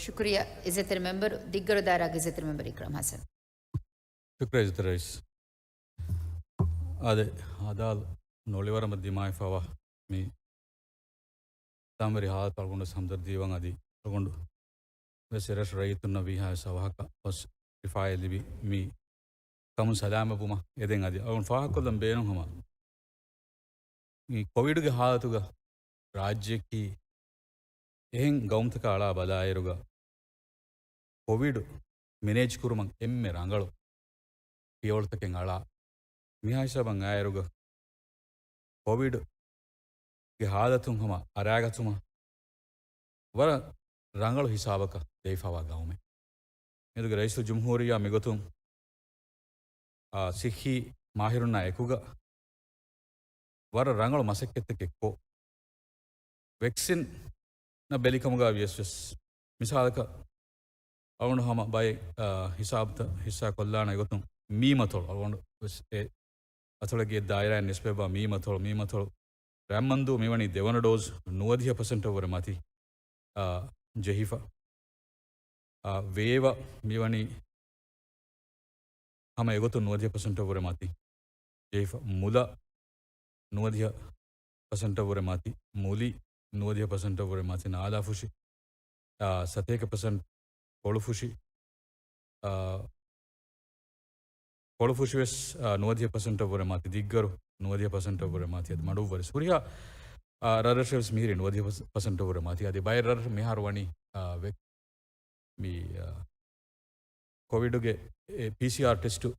ޝުކުރިއްޔާ އިއްޒަތްތެރި މެމްބަރު، ދިއްގަރު ދާއިރާގެ އިއްޒަތްތެރި މެމްބަރު އިކްރާމް ހަސަން. ޝުކުރިއްޔާ އިއްޒަތްތެރި ރައީސް. އާދެ، ހާދާލު ނޮޅިވަރަމަށް ދިމާވެފަވާ މި ސަލާމަތްވެރި ހާލަތަށް އަޅުގަނޑު ވެސް ހަމްދަރްދީވަން އަދި އަޅުގަނޑު ވެސް އެރަށު ރައްޔިތުންނަށް ވީހާވެސް އަވަހަކަށް ހޮސް ޝިފާއެއް ލިބި މި ކަމުން ސަލާމަތްވުމަށް އެދެން އަދި އަޅުގަނޑު ފާހަގަކޮށްލަން ބޭނުން ހަމަ މި ކޮވިޑުގެ ހާލަތުގަ ރާއްޖެއަކީ އެހެން ގައުމުތަކާ އަޅާ ބަލާއިރުގަ ކޮވިޑު މެނޭޖް ކުރުމަށް އެންމެ ރަނގަޅު ފިޔަވަޅުތަކެއް އަޅާ، މިހާ ހިސާބަށް އައިއިރުގަ ކޮވިޑުގެ ހާލަތުން ހަމަ އަރާގަތުމަށް ވަރަށް ރަނގަޅު ހިސާބަކަށް ދެވިފަވާ ގައުމެއް. މިއަދުގެ ރައީސުލްޖުމްހޫރިއްޔާ މިގޮތުން، އާ، ސިއްހީ މާހިރުންނާ އެކުގަ ވަރަށް ރަނގަޅު މަސައްކަތްތަކެއް ކޮށް، ވެކްސިންއަށް ބެލިކަމުގަ ވިޔަސް ވެސް މިސާލަކަށް އަޅުގަނޑު ހަމަ ބައެއް، އާ، ހިސާބުތައް ހިއްސާ ކޮށްލާނެ ގޮތުން މީމަތޮޅު އަޅުގަނޑު ވެސް އެ އަތޮޅެއްގެ ދާއިރާއިން ނިސްބަތްވާ މީމަތޮޅު، މީމަތޮޅު ރަތްމަންދޫ މިވަނީ ދެވަނަ ޑޯޒް ނުވަދިހަ ޕަސެންޓަށް ވުރެ މަތި، އާ، ޖެހިފަ. އާ، ވޭވަ މިވަނީ ހަމަ އެގޮތުން ނުވަދިހަ ޕަސެންޓަށް ވުރެ މަތި. ޖެހިފަ. މުލަ ނުވަދިހަ ޕަސެންޓަށްވުރެ މަތި، މުލި ނުވަދިހަ ޕަސެންޓަށްވުރެ މަތި ނާލާފުށި، އާ، ސަތޭކަ ޕަސެންޓް ކޮޅުފުށި، އާ، ކޮޅުފުށިވެސް، އާ، ނުވަދިހަ ޕަސެންޓަށްވުރެ މަތި ދިއްގަރު، ނުވަދިހަ ޕަސެންޓަށްވުރެ މަތި އަދި މަޑުއްވަރި. ހުރިހާ، އާ، ރަށްރަށެއް ވެސް މިހިރީ ނުވަދިހަ ޕަސެންޓަށްވުރެ މަތި. އަދި ބައެއް ރަށް މިހާރު ވަނީ، އާ، ވެ-، މި، އާ، ކޮވިޑުގެ އެ ޕީސީއާރް ޓެސްޓު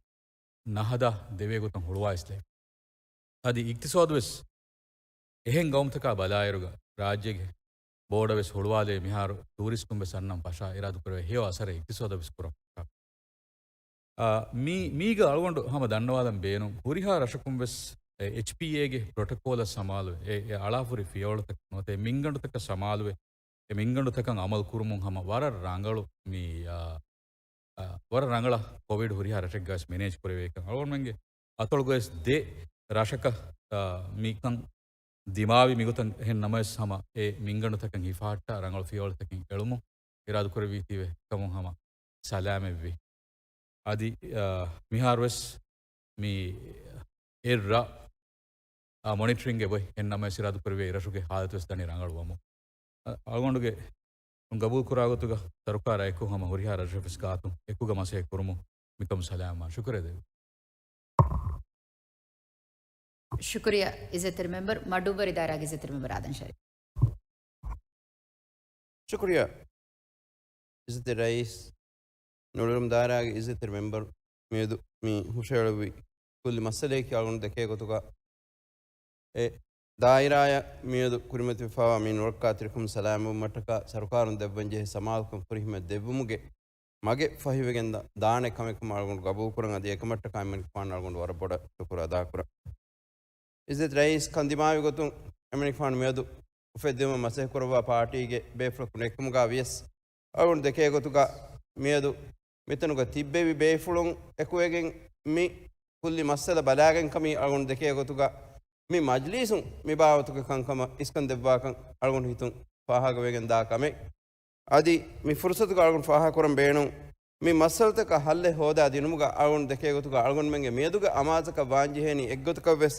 ނަހަދާ ދެވޭ ގޮތަށް ހުޅުވާ އިސްލޭ. އަދި އިގްތިސޯދު ވެސް އެހެން ގައުމުތަކާ ބަލާއިރުގަ ރާއްޖޭގެ ބޯޑަށް ވެސް ހުޅުވާލޭ މިހާރު ޓޫރިސްޓުން ވެސް އަންނަން ފަށާ އިރާދުކުރެވޭ ހެޔޮ އަސަރެއް އިގްތިސޯދަށް ވެސް ކުރަން ފަށާ. އާ، މީ، މީގަ އަޅުގަނޑު ހަމަ ދަންނަވާލަން ބޭނުން ހުރިހާ ރަށަކުން ވެސް އެ އެޗްޕީއޭގެ ޕްރޮޓޮކޯލަށް ސަމާލުވެ، އެ، އެ އަޅާފުރި ފިޔަވަޅުތަކަށް ނުވަތަ އެ މިންގަނޑުތަކަށް ސަމާލުވެ، އެ މިންގަނޑުތަކަށް އަމަލު ކުރުމުން ހަމަ ވަރަށް ރަނގަޅު މި، އާ، އާ، ވަރަށް ރަނގަޅަށް ކޮވިޑް ހުރިހާ ރަށެއްގަވެސް މެނޭޖް ކުރެވޭކަން އަޅުގަނޑުމެންގެ އަތޮޅުގަވެސް ދެ ރަށަކަށް، އާ، މިކަން ދިމާވި މިގޮތަށް އެހެން ނަމަވެސް ހަމަ އެ މިންގަނޑުތަކަށް ހިފަހައްޓާ ރަނގަޅު ފިޔަވަޅުތަކެއް އެޅުމުން އިރާދުކުރެއްވީތީވެ ކަމުން ހަމަ ސަލާމެއްވި. އަދި، އާ، މިހާރުވެސް މި އެއްރަށް، އާ، މޮނިޓަރިންގެ ބޮއި އެހެން ނަމަވެސް އިރާދުކުރެއްވި އެ ރަށުގެ ހާލަތުވެސް ދަނީ ރަނގަޅުވަމުން. އަ-، އަޅުގަނޑުގެ ގަބޫލުކުރާ ގޮތުގަ ސަރުކާރާ އެކު ހަމަ ހުރިހާ ރަށްރަށްވެސް ގާތު އެކުގަ މަސައްކަތް ކުރުމުން މިކަމު ސަލާމްވާން ޝުކުރެއް ދެވި. ޝުކުރިޔާ އިއްޒަތްތެރި މެމްބަރު. މަޑުއްވަރި ދާއިރާގެ އިއްޒަތްތެރި މެމްބަރު އާދަން ޝަރީފް. ޝުކުރިޔާ އިއްޒަތްތެރި ރައީސް. ނޮޅިވަރަމް ދާއިރާގެ އިއްޒަތްތެރި މެމްބަރު މިއަދު މި ހުށައެޅުއްވި ކުއްލި މައްސަލަޔަކީ އަޅުގަނޑު ދެކޭ ގޮތުގަ އެ ދާއިރާއަށް މިއަދު ކުރިމަތިވެފަވާ މި ނުރައްކާތެރިކަމުން ސަލާމަތްވުމަށްޓަކާ ސަރުކާރުން ދެއްވަންޖެހޭ ސަމާލުކަން ފުރިހަމަޔަށް ދެއްވުމުގެ މަގެއް ފަހިވެގެން ދާ-، ދާނެ ކަމެއް ކަމަށް އަޅުގަނޑު ގަބޫލުކުރަން އަދި އެކަމަށްޓަކާ އެމަނިކުފާނަށް އަޅުގަނޑު ވަރަށް ބޮޑަށް ޝުކުރު އަދާކުރަން. އިއްޒަތް ރައީސް ކަން ދިމާވި ގޮތުން އެމަނިކުފާނު މިއަދު އުފެއްދެވުމަށް މަސައްކަތް ކުރައްވާ ޕާޓީގެ ބޭފުޅަކު ނެތްކަމުގަ ވިޔަސް އަޅުގަނޑު ދެކޭ ގޮތުގަ މިއަދު މިތަނުގަ ތިއްބެވި ބޭފުޅުން އެކުވެގެން މި ކުއްލި މައްސަލަ ބަލާގެން ކަމީ އަޅުގަނޑު ދެކޭ ގޮތުގަ މި މަޖްލީސުން މި ބާވަތުގެ ކަންކަމަށް އިސްކަން ދެއްވާކަން އަޅުގަނޑު ހިތުން ފާހަގަވެގެން ދާ ކަމެއް. އަދި މި ފުރުސަތުގަ އަޅުގަނޑު ފާހަގަކުރަން ބޭނުން މި މައްސަލަތަކަށް ހައްލެއް ހޯދާ ދިނުމުގަ އަޅުގަނޑު ދެކޭ ގޮތުގަ އަޅުގަނޑުމެންގެ މިއަދުގެ އަމާޒަކަށް ވާންޖެހޭނީ އެއްގޮތަކަށް ވެސް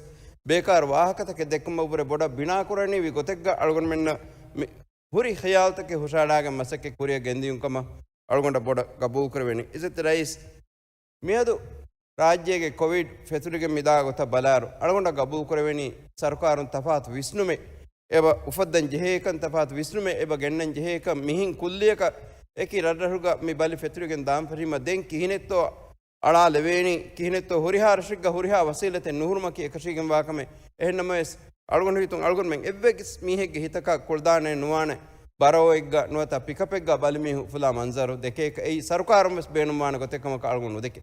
ބޭކާރު ވާހަކަތަކެއް ދެއްކުމަށްވުރެ ބޮޑަށް ބިނާކުރަނީވި ގޮތެއްގަ އަޅުގަނޑުމެންނަށް މި ހުރި ޚިޔާލުތަކެއް ހުށައަޅާގެން މަސައްކަތް ކުރިއަށް ގެންދިޔުން ކަމަށް އަޅުގަނޑަށް ބޮޑަށް ގަބޫލުކުރެވެނީ. އިއްޒަތް ރައީސް މިއަދު ރާއްޖޭގެ ކޮވިޑް ފެތުރިގެން މިދާ ގޮތަށް ބަލާއިރު، އަޅުގަނޑަށް ގަބޫލުކުރެވެނީ ސަރުކާރުން ތަފާތު ވިސްނުމެއް އެބަ އުފައްދަން ޖެހޭކަން، ތަފާތު ވިސްނުމެއް އެބަ ގެންނަން ޖެހޭކަން، މިހެން ކުއްލިއަކަށް އެކި ރަށްރަށުގަ މި ބަލި ފެތުރިގެން ދާން ފަށީމަ ދެން ކިހިނެއްތޯ އަޅާލެވޭނީ، ކިހިނެއްތޯ ހުރިހާ ރަށެއްގަ ހުރިހާ ވަސީލަތެއް ނުހުރުމަކީ އެކަށީގެންވާ ކަމެއް. އެހެންނަމަވެސް، އަޅުގަނޑު ހިތުން އަޅުގަނޑުމެން އެއްވެސް މީހެއްގެ ހިތަކަށް ކުޅަދާނެ ނުވާނެ ބަރޯއެއްގަ ނުވަތަ ޕިކަޕެއްގަ ބަލިމީހުން އުފުލާ މަންޒަރު ދެކޭކަށް. އެއީ ސަރުކާރުން ވެސް ބޭނުންވާނެ ގޮތެއް ކަމަކަށް އަޅުގަނޑު ނުދެކޭ.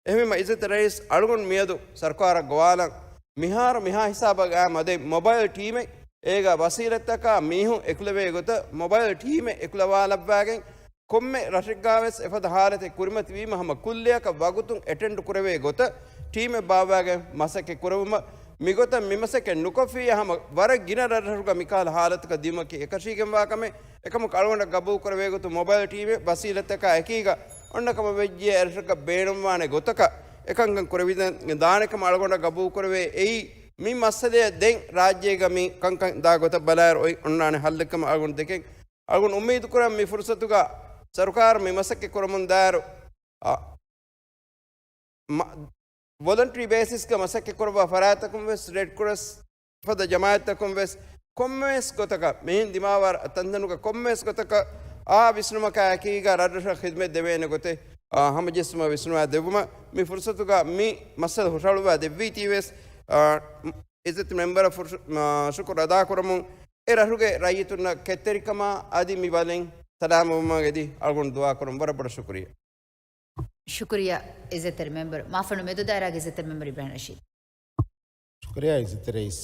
އެހެންވީމަ އިއްޒަތް ރައީސް އަޅުގަނޑު މިއަދު ސަރުކާރަށް ގޮވާލަން މިހާރު މިހާ ހިސާބަށް އައި މަދެއް މޮބައިލް ޓީމެއް އޭގަ ވަސީލަތްތަކާ މީހުން އެކުލެވޭ ގޮތަށް މޮބައިލް ޓީމެއް އެކުލަވާލައްވާގެން ކޮންމެ ރަށެއްގާވެސް އެފަދަ ހާލަތެއް ކުރިމަތިވީމަ ހަމަ ކުއްލިއަކަށް ވަގުތުން އެޓެންޑް ކުރެވޭ ގޮތަށް ޓީމެއް ބާއްވާގެން މަސައްކަތް ކުރެވުމަށް މިގޮތަށް މިމަސައްކަތް ނުކޮށްފިއްޔާ ހަމަ ވަރަށް ގިނަ ރަށްރަށުގަ މިކަހަލަ ހާލަތަކަށް ދިއުމަކީ އެކަށީގެންވާ ކަމެއް. އެކަމަކު އަޅުގަނޑަށް ގަބޫލު ކުރެވޭ ގޮތުން މޮބައިލް ޓީމެއް ވަސީލަތްތަކާ އެކީގަ އޮންނަ ކަމަށް ވެއްޖެ އެރަށަކަށް ބޭނުންވާނެ ގޮތަކަށް އެކަންކަން ކުރެވިދާނެ ކަމަށް އަޅުގަނޑަށް ގަބޫލު ކުރެވޭ. އެއީ މި މައްސަލަޔަށް ދެން ރާއްޖޭގަ މި ކަންކަން ދާ ގޮތަށް ބަލާއިރު އޮތް އޮންނާނެ ހައްލެއް ކަމަށް އަޅުގަނޑު ދެކެން. އަޅުގަނޑު އުއްމީދު ކުރަން މި ފުރުސަތުގަ ސަރުކާރު މި މަސައްކަތް ކުރަމުން ދާއިރު، އަ، މަ-، ވޮލަންޓަރީ ބޭސިސްގަ މަސައްކަތް ކުރައްވާ ފަރާތްތަކުން ވެސް ރެޑް ކްރޮސް ފަދަ ޖަމާއަތްތަކުން ވެސް ކޮންމެވެސް ގޮތަކަށް މިހެން ދިމާވާ ތަންތަނުގަ ކޮންމެވެސް ގޮތަކަށް އާ ވިސްނުމަކާ އެކީގަ ރަށްރަށަށް ޚިދުމަތް ދެވޭނެ ގޮތެއް، އާ، ހަމަޖެއްސުމަށް ވިސްނުވާ ދެއްވުމަށް މި ފުރުސަތުގަ މި މައްސަލަ ހުށަހަޅުވާ ދެއްވީތީ ވެސް، އާ، އިއްޒަތް މެމްބަރަށް ފުރު-، އާ، ޝުކުރު އަދާކުރަމުން އެ ރަށުގެ ރައްޔިތުންނަށް ކެތްތެރިކަމާ އަދި މި ބަލިން ސަލާމަތްވުމަށް އެދި އަޅުގަނޑު ދުޢާ ކުރަން ވަރަށް ބޮޑަށް ޝުކުރިއްޔާ. ޝުކުރިއްޔާ އިއްޒަތްތެރި މެމްބަރު. މާފަންނު މެދު ދާއިރާގެ އިއްޒަތްތެރި މެމްބަރު އިބްރާހިމް ރަޝީދު. ޝުކުރިއްޔާ އިއްޒަތްތެރި ރައީސް.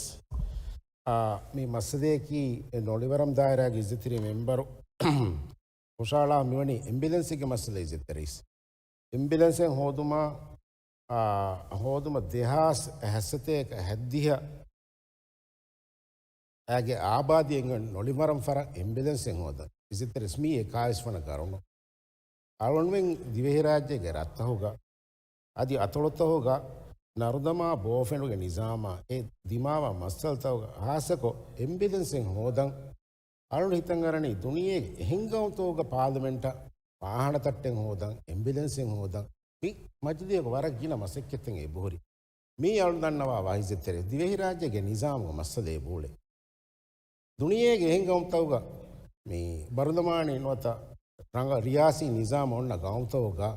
އާ، މި މައްސަލަޔަކީ ނޮޅިވަރަމް ދާއިރާގެ އިއްޒަތްތެރި މެމްބަރު ހުށައަޅާ މިވަނީ އެމްބިއުލެންސްގެ މައްސަލަ އިއްޒަތްތެރި ރައީސް. އެމްބިއުލެންސެއް ހޯދުމަށް، އާ، ހޯދުމަށް ދެހާސް ހަސަތޭކަ ހައްދިހަ އާގެ އާބާދީ އެނގެން ނޮޅިވަރަމް ފަރަށް އެމްބިއުލެންސެއް ހޯދަން. އިއްޒަތްތެރި ރައީސް މީ އެކާވީސް ވަނަ ގަރުނު. އަޅުގަނޑުމެން ދިވެހިރާއްޖޭގެ ރަށްތަހުގަ އަދި އަތޮޅުތަހުގަ ނަރުދަމާ ބޯފެނުގެ ނިޒާމާ އެ ދިމާވާ މައްސަލަތަކުގަ ހާއްސަކޮށް އެމްބިއުލެންސެއް ހޯދަން އަޅުގަނޑު ހިތަށް އަރަނީ ދުނިޔޭގެ އެހެން ގައުމުތަކުގަ ޕާލަމެންޓަށް ފާހަނަ ތައްޓެއް ހޯދަން، އެމްބިއުލެންސެއް ހޯދަން. މި މަޖިލީހުގަ ވަރަށް ގިނަ މަސައްކަތްތައް އެބަހުރި. މީ އަޅު ދަންނަވާ ވާހި އިއްޒަތްތެރި ދިވެހިރާއްޖޭގެ ނިޒާމުގެ މައްސަލަ އެބައުޅޭ. ދުނިޔޭގެ އެހެން ގައުމުތަކުގަ މި ބަރުލަމާނީ ނުވަތަ ރަނގަޅު ރިޔާސީ ނިޒާމު އޮންނަ ގައުމުތަކުގަ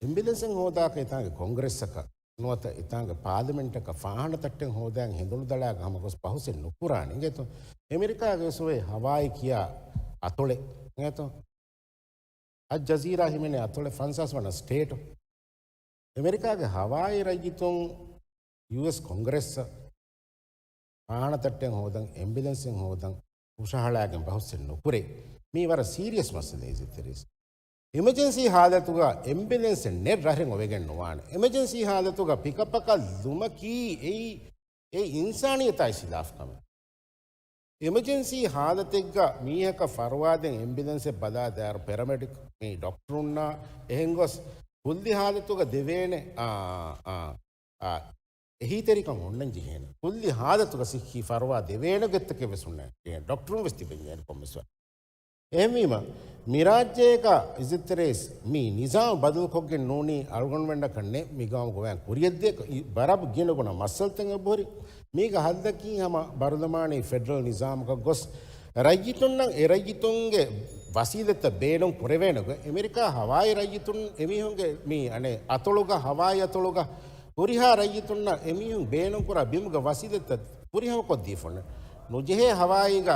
އެމްބިއުލެންސެއް ހޯދާކަށް އެތާނގެ ކޮންގްރެސްއަކަށް ނުވަތަ އެތާނގެ ޕާލަމެންޓަކަށް ފާހަނަ ތައްޓެއް ހޯދައިގެން ހެނދުނު ދަޅާގެ ހަމަ ގޮސް ބަހުސެއް ނުކުރާނެ އިނގޭތޯ. އެމެރިކާގެ ވެސް އޮވޭ ހަވާއީ ކިޔާ އަތޮޅެއް އިނގޭތޯ. އަލް ޖަޒީރާ ހިމެނޭ އަތޮޅެއް ފަންސާސް ވަނަ ސްޓޭޓު. އެމެރިކާގެ ހަވާއީ ރައްޔިތުން ޔޫއެސް ކޮންގްރެސްއަށް ފާހަނަ ތައްޓެއް ހޯދަން، އެމްބިއުލެންސެއް ހޯދަން ހުށަހަޅާގެން ބަހުސެއް ނުކުރޭ. މީ ވަރަށް ސީރިއަސް މައްސަލައެއް އިއްޒަތްތެރި ރައީސް. އެމަޖެންސީ ހާލަތުގަ އެމްބިއުލެންސެއް ނެތް ރަށެއް އޮވެގެން ނުވާނެ. އެމަޖެންސީ ހާލަތުގަ ޕިކަޕަކަށް ލުމަކީ އެއީ އެ އިންސާނިއްޔަތާ ހިލާފު ކަމެއް. އެމަޖެންސީ ހާލަތެއްގަ މީހަކަށް ފަރުވާދޭން އެމްބިއުލެންސެއް ބަލާ ދާއިރު ޕެރަމެޑިކް މި ޑޮކްޓަރުންނާ އެހެން ގޮސް ކުއްލި ހާލަތުގަ ދެވޭނެ، އާ، އާ، އާ، އެހީތެރިކަން އޮންނަން ޖެހޭނެ. ކުއްލި ހާލަތުގަ ސިއްހީ ފަރުވާ ދެވޭނެ ގޮތްތަކެއް ވެސް އޮންނަން ޖެހޭނެ. ޑޮކްޓަރުން ވެސް ތިބެން ޖެހޭނެ ކޮންމެސް ވަރެއް. އެހެންވީމަ، މިރާއްޖޭގަ އިއްޒަތްތެރި ރައީސް މި ނިޒާމް ބަދަލުކޮށްގެން ނޫނީ އަޅުގަނޑުމެންނަކަށް ނެތް މި ގައުމުގަ އޮވެގެން ކުރިޔަށްދޭ ވަރަށް ގިނަ ގުނަ މައްސަލަތައް އެބަހުރި. މީގަ ހައްލަކީ ހަމަ ބަރުލަމާނީ ފެޑަރަލް ނިޒާމަކަށް ގޮސް ރައްޔިތުންނަށް އެ ރައްޔިތުންގެ ވަސީލަތްތައް ބޭނުން ކުރެވޭނެ ގޮތް. އެމެރިކާ ހަވާއީ ރައްޔިތުން އެމީހުންގެ މި އަނެއް އަތޮޅުގަ ހަވާއީ އަތޮޅުގަ ހުރިހާ ރައްޔިތުންނަށް އެމީހުން ބޭނުންކުރާ ބިމުގެ ވަސީލަތްތައް ފުރިހަމަކޮށްދީފަ އޮންނަ. ނުޖެހޭ ހަވާއީގަ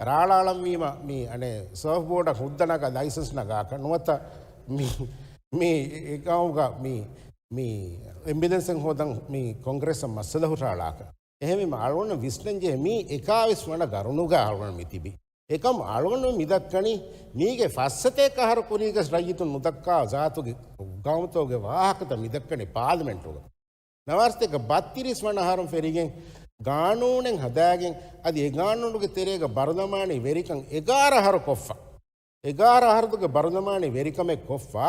ރާޅާޅަންވީމަ މި އަނެއް ސާފް ބޯޑަށް ހުއްދަ ނަގާ ލައިސަންސް ނަގާކަށް ނުވަތަ މި، މި ގައުމުގަ މި، މި އެމްބިއުލެންސެއް ހޯދަން މި ކޮންގްރެސްއަށް މައްސަލަ ހުށަހަޅާކަށް. އެހެންވީމަ އަޅުގަނޑު ވިސްނަން ޖެހޭ މީ އެކާވީސް ވަނަ ގަރުނުގަ އަޅުގަނޑު މި ތިބި. އެކަމް އަޅުގަނޑު މި ދައްކަނީ މީގެ ފައްސަތޭކަ އަހަރު ކުރީގަސް ރައްޔިތުން ނުދައްކާ ޒާތުގެ ގައުމުތަކުގެ ވާހަކަތައް މި ދައްކަނީ ޕާލަމެންޓުގަ. ނަވާރަސަތޭކަ ބައްތިރީސް ވަނަ އަހަރުން ފެރިގެން ގާނޫނެއް ހަދާގެން އަދި އެ ގާނޫނުގެ ތެރޭގަ ބަރުލަމާނީ ވެރިކަން އެގާރަ އަހަރު ކޮށްފަ. އެގާރަ އަހަރުގެ ބަރުލަމާނީ ވެރިކަމެއް ކޮށްފަ.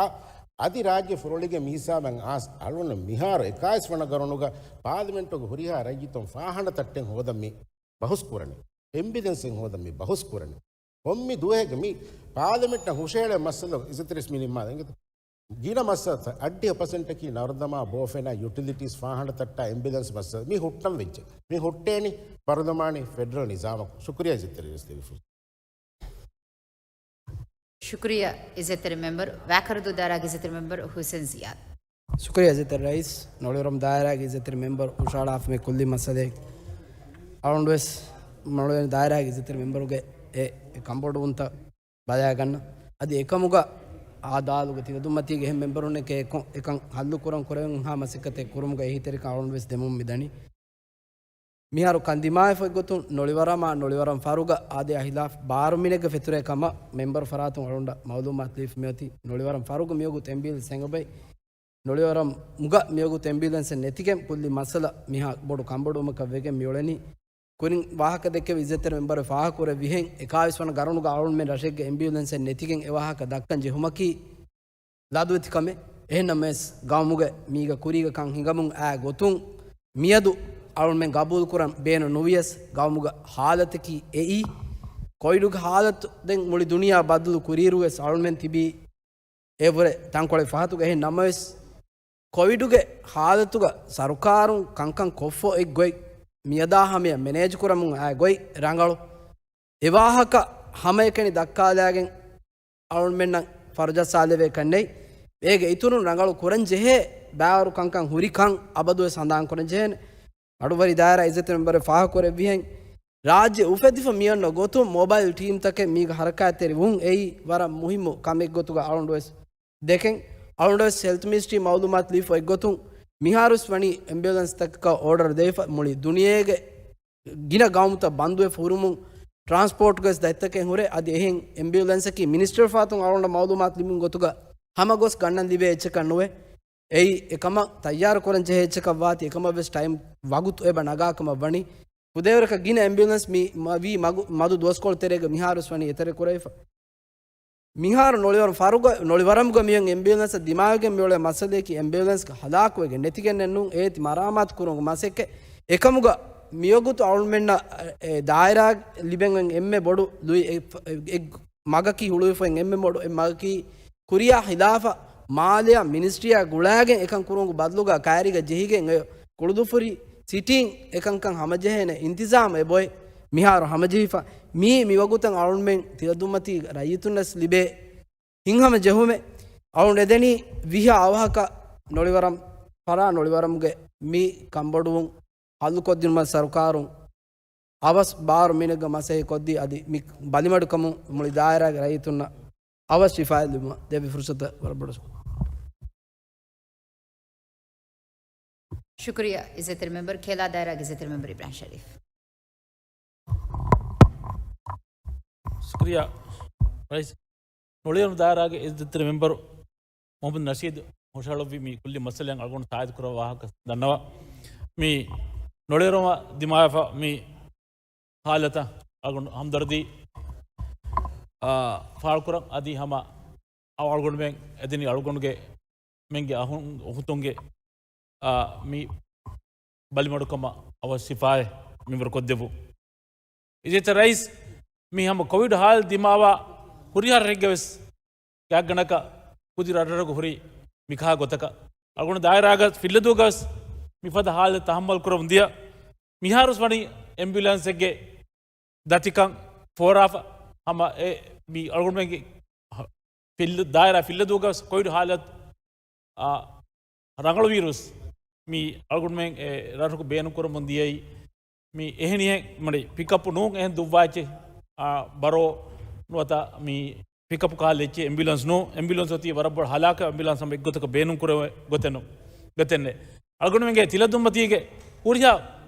އަދި ރާއްޖެ ފުރޮޅިގެން މިހިސާބަށް އާސް އަޅުގަނޑު މިހާރު އެކާވީސް ވަނަ ގަރުނުގަ ޕާލަމެންޓުގެ ހުރިހާ ރައްޔިތުން ފާހަނަ ތައްޓެއް ހޯދަން މި ބަހުސް ކުރަނީ. އެމްބިއުލެންސެއް ހޯދަން މި ބަހުސް ކުރަނީ. ކޮންމެ ދުވަހެއްގަ މި ޕާލަމެންޓަށް ހުށަހެޅޭ މައްސަލަ އިއްޒަތްތެރި ރައީސް މި ނިންމާލަން އިނގޭތޯ. ގިނަ މައްސަލަތައް އައްޑިހަ ޕަސެންޓަކީ ނަރުދަމާ ބޯފެނާ ޔުޓިލިޓީސް ފާހަނަ ތައްޓާ އެމްބިއުލެންސް މައްސަލަ މި ހުއްޓަން ވެއްޖެ. މި ހުއްޓޭނީ ބަރުލަމާނީ ފެޑަރަލް ނިޒާމަކު. ޝުކުރިޔާ އިއްޒަތްތެރި ރައީސް ދެވިފުރުސަ. ޝުކުރިޔާ އިއްޒަތްތެރި މެމްބަރު. ވާކަރުދޫ ދާއިރާގެ އިއްޒަތްތެރި މެމްބަރު ހުސެން ޒިޔާދު. ޝުކުރިޔާ އިއްޒަތްތެރި ރައީސް، ނޮޅިވަރަމް ދާއިރާގެ އިއްޒަތްތެރި މެމްބަރު ހުށަހަޅާފަ މި ކުއްލި މައްސަލައެއް އަޅުގަނޑުވެސް ނޮޅިވަރަމް ދާއިރާގެ އިއްޒަތްތެރި މެމްބަރުގެ އެ، އެ ކަންބޮޑުވުންތައް ބަލާގަންނަ. އަދި އެކަމުގަ އާ ދާލުގެ ތިލަދުންމަތީގެ އެހެން މެމްބަރުންނެކޭ އެކޮ-، އެކަން ހައްލު ކުރަން ކުރެވެން ހާ މަސައްކަތެއް ކުރުމުގަ އެހީތެރިކަން އަޅުގަނޑުވެސް ދެމުން މިދަނީ. މިހާރު ކަން ދިމާވެފަ އޮތްގޮތުން ނޮޅިވަރަމާ ނޮޅިވަރަން ފަރުގަ އާދެ އަހިލާފް ބާރު މިނެޓްގެ ފެތުރޭ ކަމަށް މެމްބަރު ފަރާތުން އަޅުގަނޑަށް މައުލޫމާތު ލިބިފަ މިއޮތީ. ނޮޅިވަރަން ފަރުގަ މިވަގުތު އެމްބިއުލެންސް އެނގިއްޖެ. ނޮޅިވަރަމުގަ މިވަގުތު އެމްބިއުލެންސެއް ނެތިގެން ކުއްލި މައްސަލަ މިހާ ބޮޑު ކަންބޮޑުވުމަކަށް ވެގެން މިއުޅެނީ. ކުރިން ވާހަކަ ދެއްކެވި އިއްޒަތްތެރި މެމްބަރު ފާހަގަކުރެއްވިހެން، އެކާވީސް ވަނަ ގަރުނުގަ އަޅުގަނޑުމެން ރަށެއްގެ އެމްބިއުލެންސެއް ނެތިގެން އެ ވާހަކަ ދައްކަން ޖެހުމަކީ ލަދުވެތި ކަމެއް. އެހެންނަމަވެސް، ގައުމުގެ މީގަ ކުރީގަ ކަން ހިނގަމުން އައި ގޮތުން، މިއަދު އަޅުގަނޑުމެން ގަބޫލުކުރަން ބޭނުން ނުވިޔަސް، ގައުމުގަ ހާލަތަކީ އެއީ. ކޮވިޑުގެ ހާލަތު ދެން މުޅި ދުނިޔެ ބަދަލު ކުރިއިރުވެސް އަޅުގަނޑުމެން ތިބީ އެއަށްވުރެ ތަންކޮޅެއް ފަހަތުގަ. އެހެން ނަމަވެސް، ކޮވިޑުގެ ހާލަތުގަ ސަރުކާރުން ކަންކަން ކޮށްފަ އޮތް ގޮތް، މިއަދާ ހަމަޔަށް މެނޭޖް ކުރަމުން އައި ގޮތް ރަނގަޅު. އެ ވާހަކަ ހަމައެކަނި ދައްކާލާގެން އަޅުގަނޑުމެންނަށް ފަރުޖައްސާލެވޭ ކަންނެތް. އޭގެ އިތުރުން ރަނގަޅު ކުރަން ޖެހޭ ބައިވަރު ކަންކަން ހުރި ކަން އަބަދުވެސް ހަނދާން ކުރަން ޖެހޭނެ. އަޑުއަހަރު ދާއިރާ އިއްޒަތްތެރި މެމްބަރު ފާހަގަކުރެއްވިހެން، ރާއްޖެ އުފެދިފަ މިއޮންނަ ގޮތުން މޯބައިލް ޓީމްތަކެއް މީގަ ހަރަކާތްތެރި ވުން އެއީ ވަރަށް މުހިއްމު ކަމެއްގޮތުގަ އަޅުގަނޑުވެސް ދެކެން. އަޅުގަނޑުވެސް ހެލްތު މިނިސްޓްރީ މައުލޫމާތު ލިބިފަ އޮތްގޮތުން މިހާރުވެސް ވަނީ އެމްބިއުލެންސްތަކަކަށް އޯޑަރު ދެވިފަ މުޅި ދުނިޔޭގެ ގިނަ ގައުމުތައް ބަންދުވެފަ ހުރުމުން ޓްރާންސްޕޯޓްގެ ދަތިތަކެއް ހުރޭ. އަދި އެހެން އެމްބިއުލެންސަކީ މިނިސްޓަރ ފަހަތުން އަޅުގަނޑަށް މައުލޫމާތު ލިބުން ގޮތުގަ ހަމަ ގޮސް ގަންނަން ލިބޭ އެއްޗަކަށް ނުވޭ. އެއީ އެކަމަށް ތައްޔާރު ކުރަން ޖެހޭ އެއްޗަކަށް ވާތީ، އެކަމަށް ވެސް ޓައިމް ވަގުތު އެބަ ނަގާ ކަމަށް ވަނީ. ކުދޭވަރަކަށް ގިނަ އެމްބިއުލެންސް މި، މަ-، ވީ މަގު-، މަދު ދުވަސްކޮޅު ތެރޭގަ މިހާރުވެސް ވަނީ އެތެރެ ކުރެވިފަ. މިހާރު ނޮޅިވަރަމް ފަރުގަ-، ނޮޅިވަރަމުގަ މިއޮތް އެމްބިއުލަންސަށް ދިމާވެގެން މިއުޅޭ މައްސަލަޔަކީ އެމްބިއުލަންސްގަ ހަލާކުވެގެން ނެތިގެންނެއް ނޫން، އޭތި މަރާމާތު ކުރުމުގެ މަސައްކަތް. އެކަމުގަ މިވަގުތު އަޅުމެންނަށް އެ ދާއިރާ ލިބެން އެންމެ ބޮޑު ލުއި އެ، އެ، އެ މަގަކީ ހުޅުވިފައި އެންމެ ބޮޑު އެ މަގަކީ ކުރިޔާ ހިލާފަށް މާލެއާ މިނިސްޓްރީއާ ގުޅާގެން އެކަން ކުރުމުގެ ބަދަލުގަ ކައިރީގަ ޖެހިގެން އޮތް ކުޅުދުފުރި ސިޓިން އެކަންކަން ހަމަޖެހޭނެ އިންތިޒާމް އެބޮތް މިހާރު ހަމަޖެހިފަ. މީ މިވަގުތަށް އަޅުމެން ތިލަދުންމަތީ ރައްޔިތުންނަސް ލިބޭ ހިތްހަމަޖެހުމެއް. އަޅުން އެދެނީ ވިހަ އަވަހަކަށް ނޮޅިވަރަމް، ފަރާ ނޮޅިވަރަމުގެ މި ކަންބޮޑުވުން ހައްލުކޮށްދިނުމަށް ސަރުކާރުން އަވަސް ބާރު މިނެޓްގަ މަސައްކަތް ކޮށްދީ، އަދި މި ބަލިމަޑުކަމުން މުޅި ދާއިރާގެ ރައްޔިތުންނަށް އަވަސް ޝިފާއެއް ލިބުމަށް ދެއްވި ފުރުސަތަށް ވަރަށް ބޮޑަށް ޝުކުރިއްޔާ. ޝުކުރިއްޔާ އިއްޒަތްތެރި މެމްބަރު. ކެލާ ދާއިރާގެ އިއްޒަތްތެރި މެމްބަރު އިބްރާހިމް ޝަރީފް. ޝުކުރިއްޔާ ރައީސް. ނޮޅިވަރަމް ދާއިރާގެ އިއްޒަތްތެރި މެމްބަރު މުހައްމަދު ނަޝީދު ހުށަހަޅުއްވި މި ކުއްލި މައްސަލައިން އަޅުގަނޑު ތާއީދު ކުރާ ވާހަކަ ދަންނަވާ. މި ނޮޅިވަރަމަށް ދިމާވެފަ މި ހާލަތަށް އަޅުގަނޑު ހަމްދަރްދީ، އާ، ފާޅުކުރަން. އަދި ހަމަ އަޅުގަނޑުމެން އެދެނީ އަޅުގަނޑުގެ މެންގެ އަހު-، އުޚުތުންގެ، އާ، މި ބަލިމަޑުކަމަށް އަވަސް ޝިފާއެއް މިންވަރު ކޮށްދެއްވުން. އިއްޒަތްތެރި ރައީސް، މި ހަމަ ކޮވިޑް ހާލަތް ދިމާވާ ހުރިހާ ރަށެއްގަވެސް ގާތްގަނޑަކަށް ކުދި ރަށްރަށުގަ ހުރި މިކަހަލަ ގޮތަކަށް. އަޅުގަނޑު ދާއިރާގަ ފިއްލަދޫގަވެސް މިފަދަ ހާލަތް ތަހައްމަލް ކުރަމުން ދިޔަ. މިހާރުވެސް ވަނީ އެމްބިއުލަންސެއްގެ ދަތިކަން ފޯރާފަ ހަމަ އެ މި އަޅުގަނޑުމެންގެ ފިއްލަ-، ދާއިރާ ފިއްލަދޫގަވެސް ކޮވިޑް ހާލަތު، އާ، ރަނގަޅުވިއިރުސް މި އަޅުގަނޑުމެން އެ ރަށްރަށުގަ ބޭނުންކުރަމުން ދިޔައީ މި އެހެނިހެން މަޑި ޕިކަޕް ނޫން އެހެން ދުއްވާ އެއްޗެއް، އާ، ބަރޯ ނުވަތަ މި ޕިކަޕް ކަހަލަ އެއްޗެއް އެމްބިއުލަންސް ނޫން. އެމްބިއުލަންސް އޮތީ ވަރަށް ބޮޑު ހަލާކަށް އެމްބިއުލަންސް ހަމަ އެއްގޮތަކަށް ބޭނުންކުރެވޭ ގޮތެއް ނޫން. ގޮތެއް ނެތް. އަޅުގަނޑުމެންގެ ތިލަދުންމަތީގެ ހުރިހާ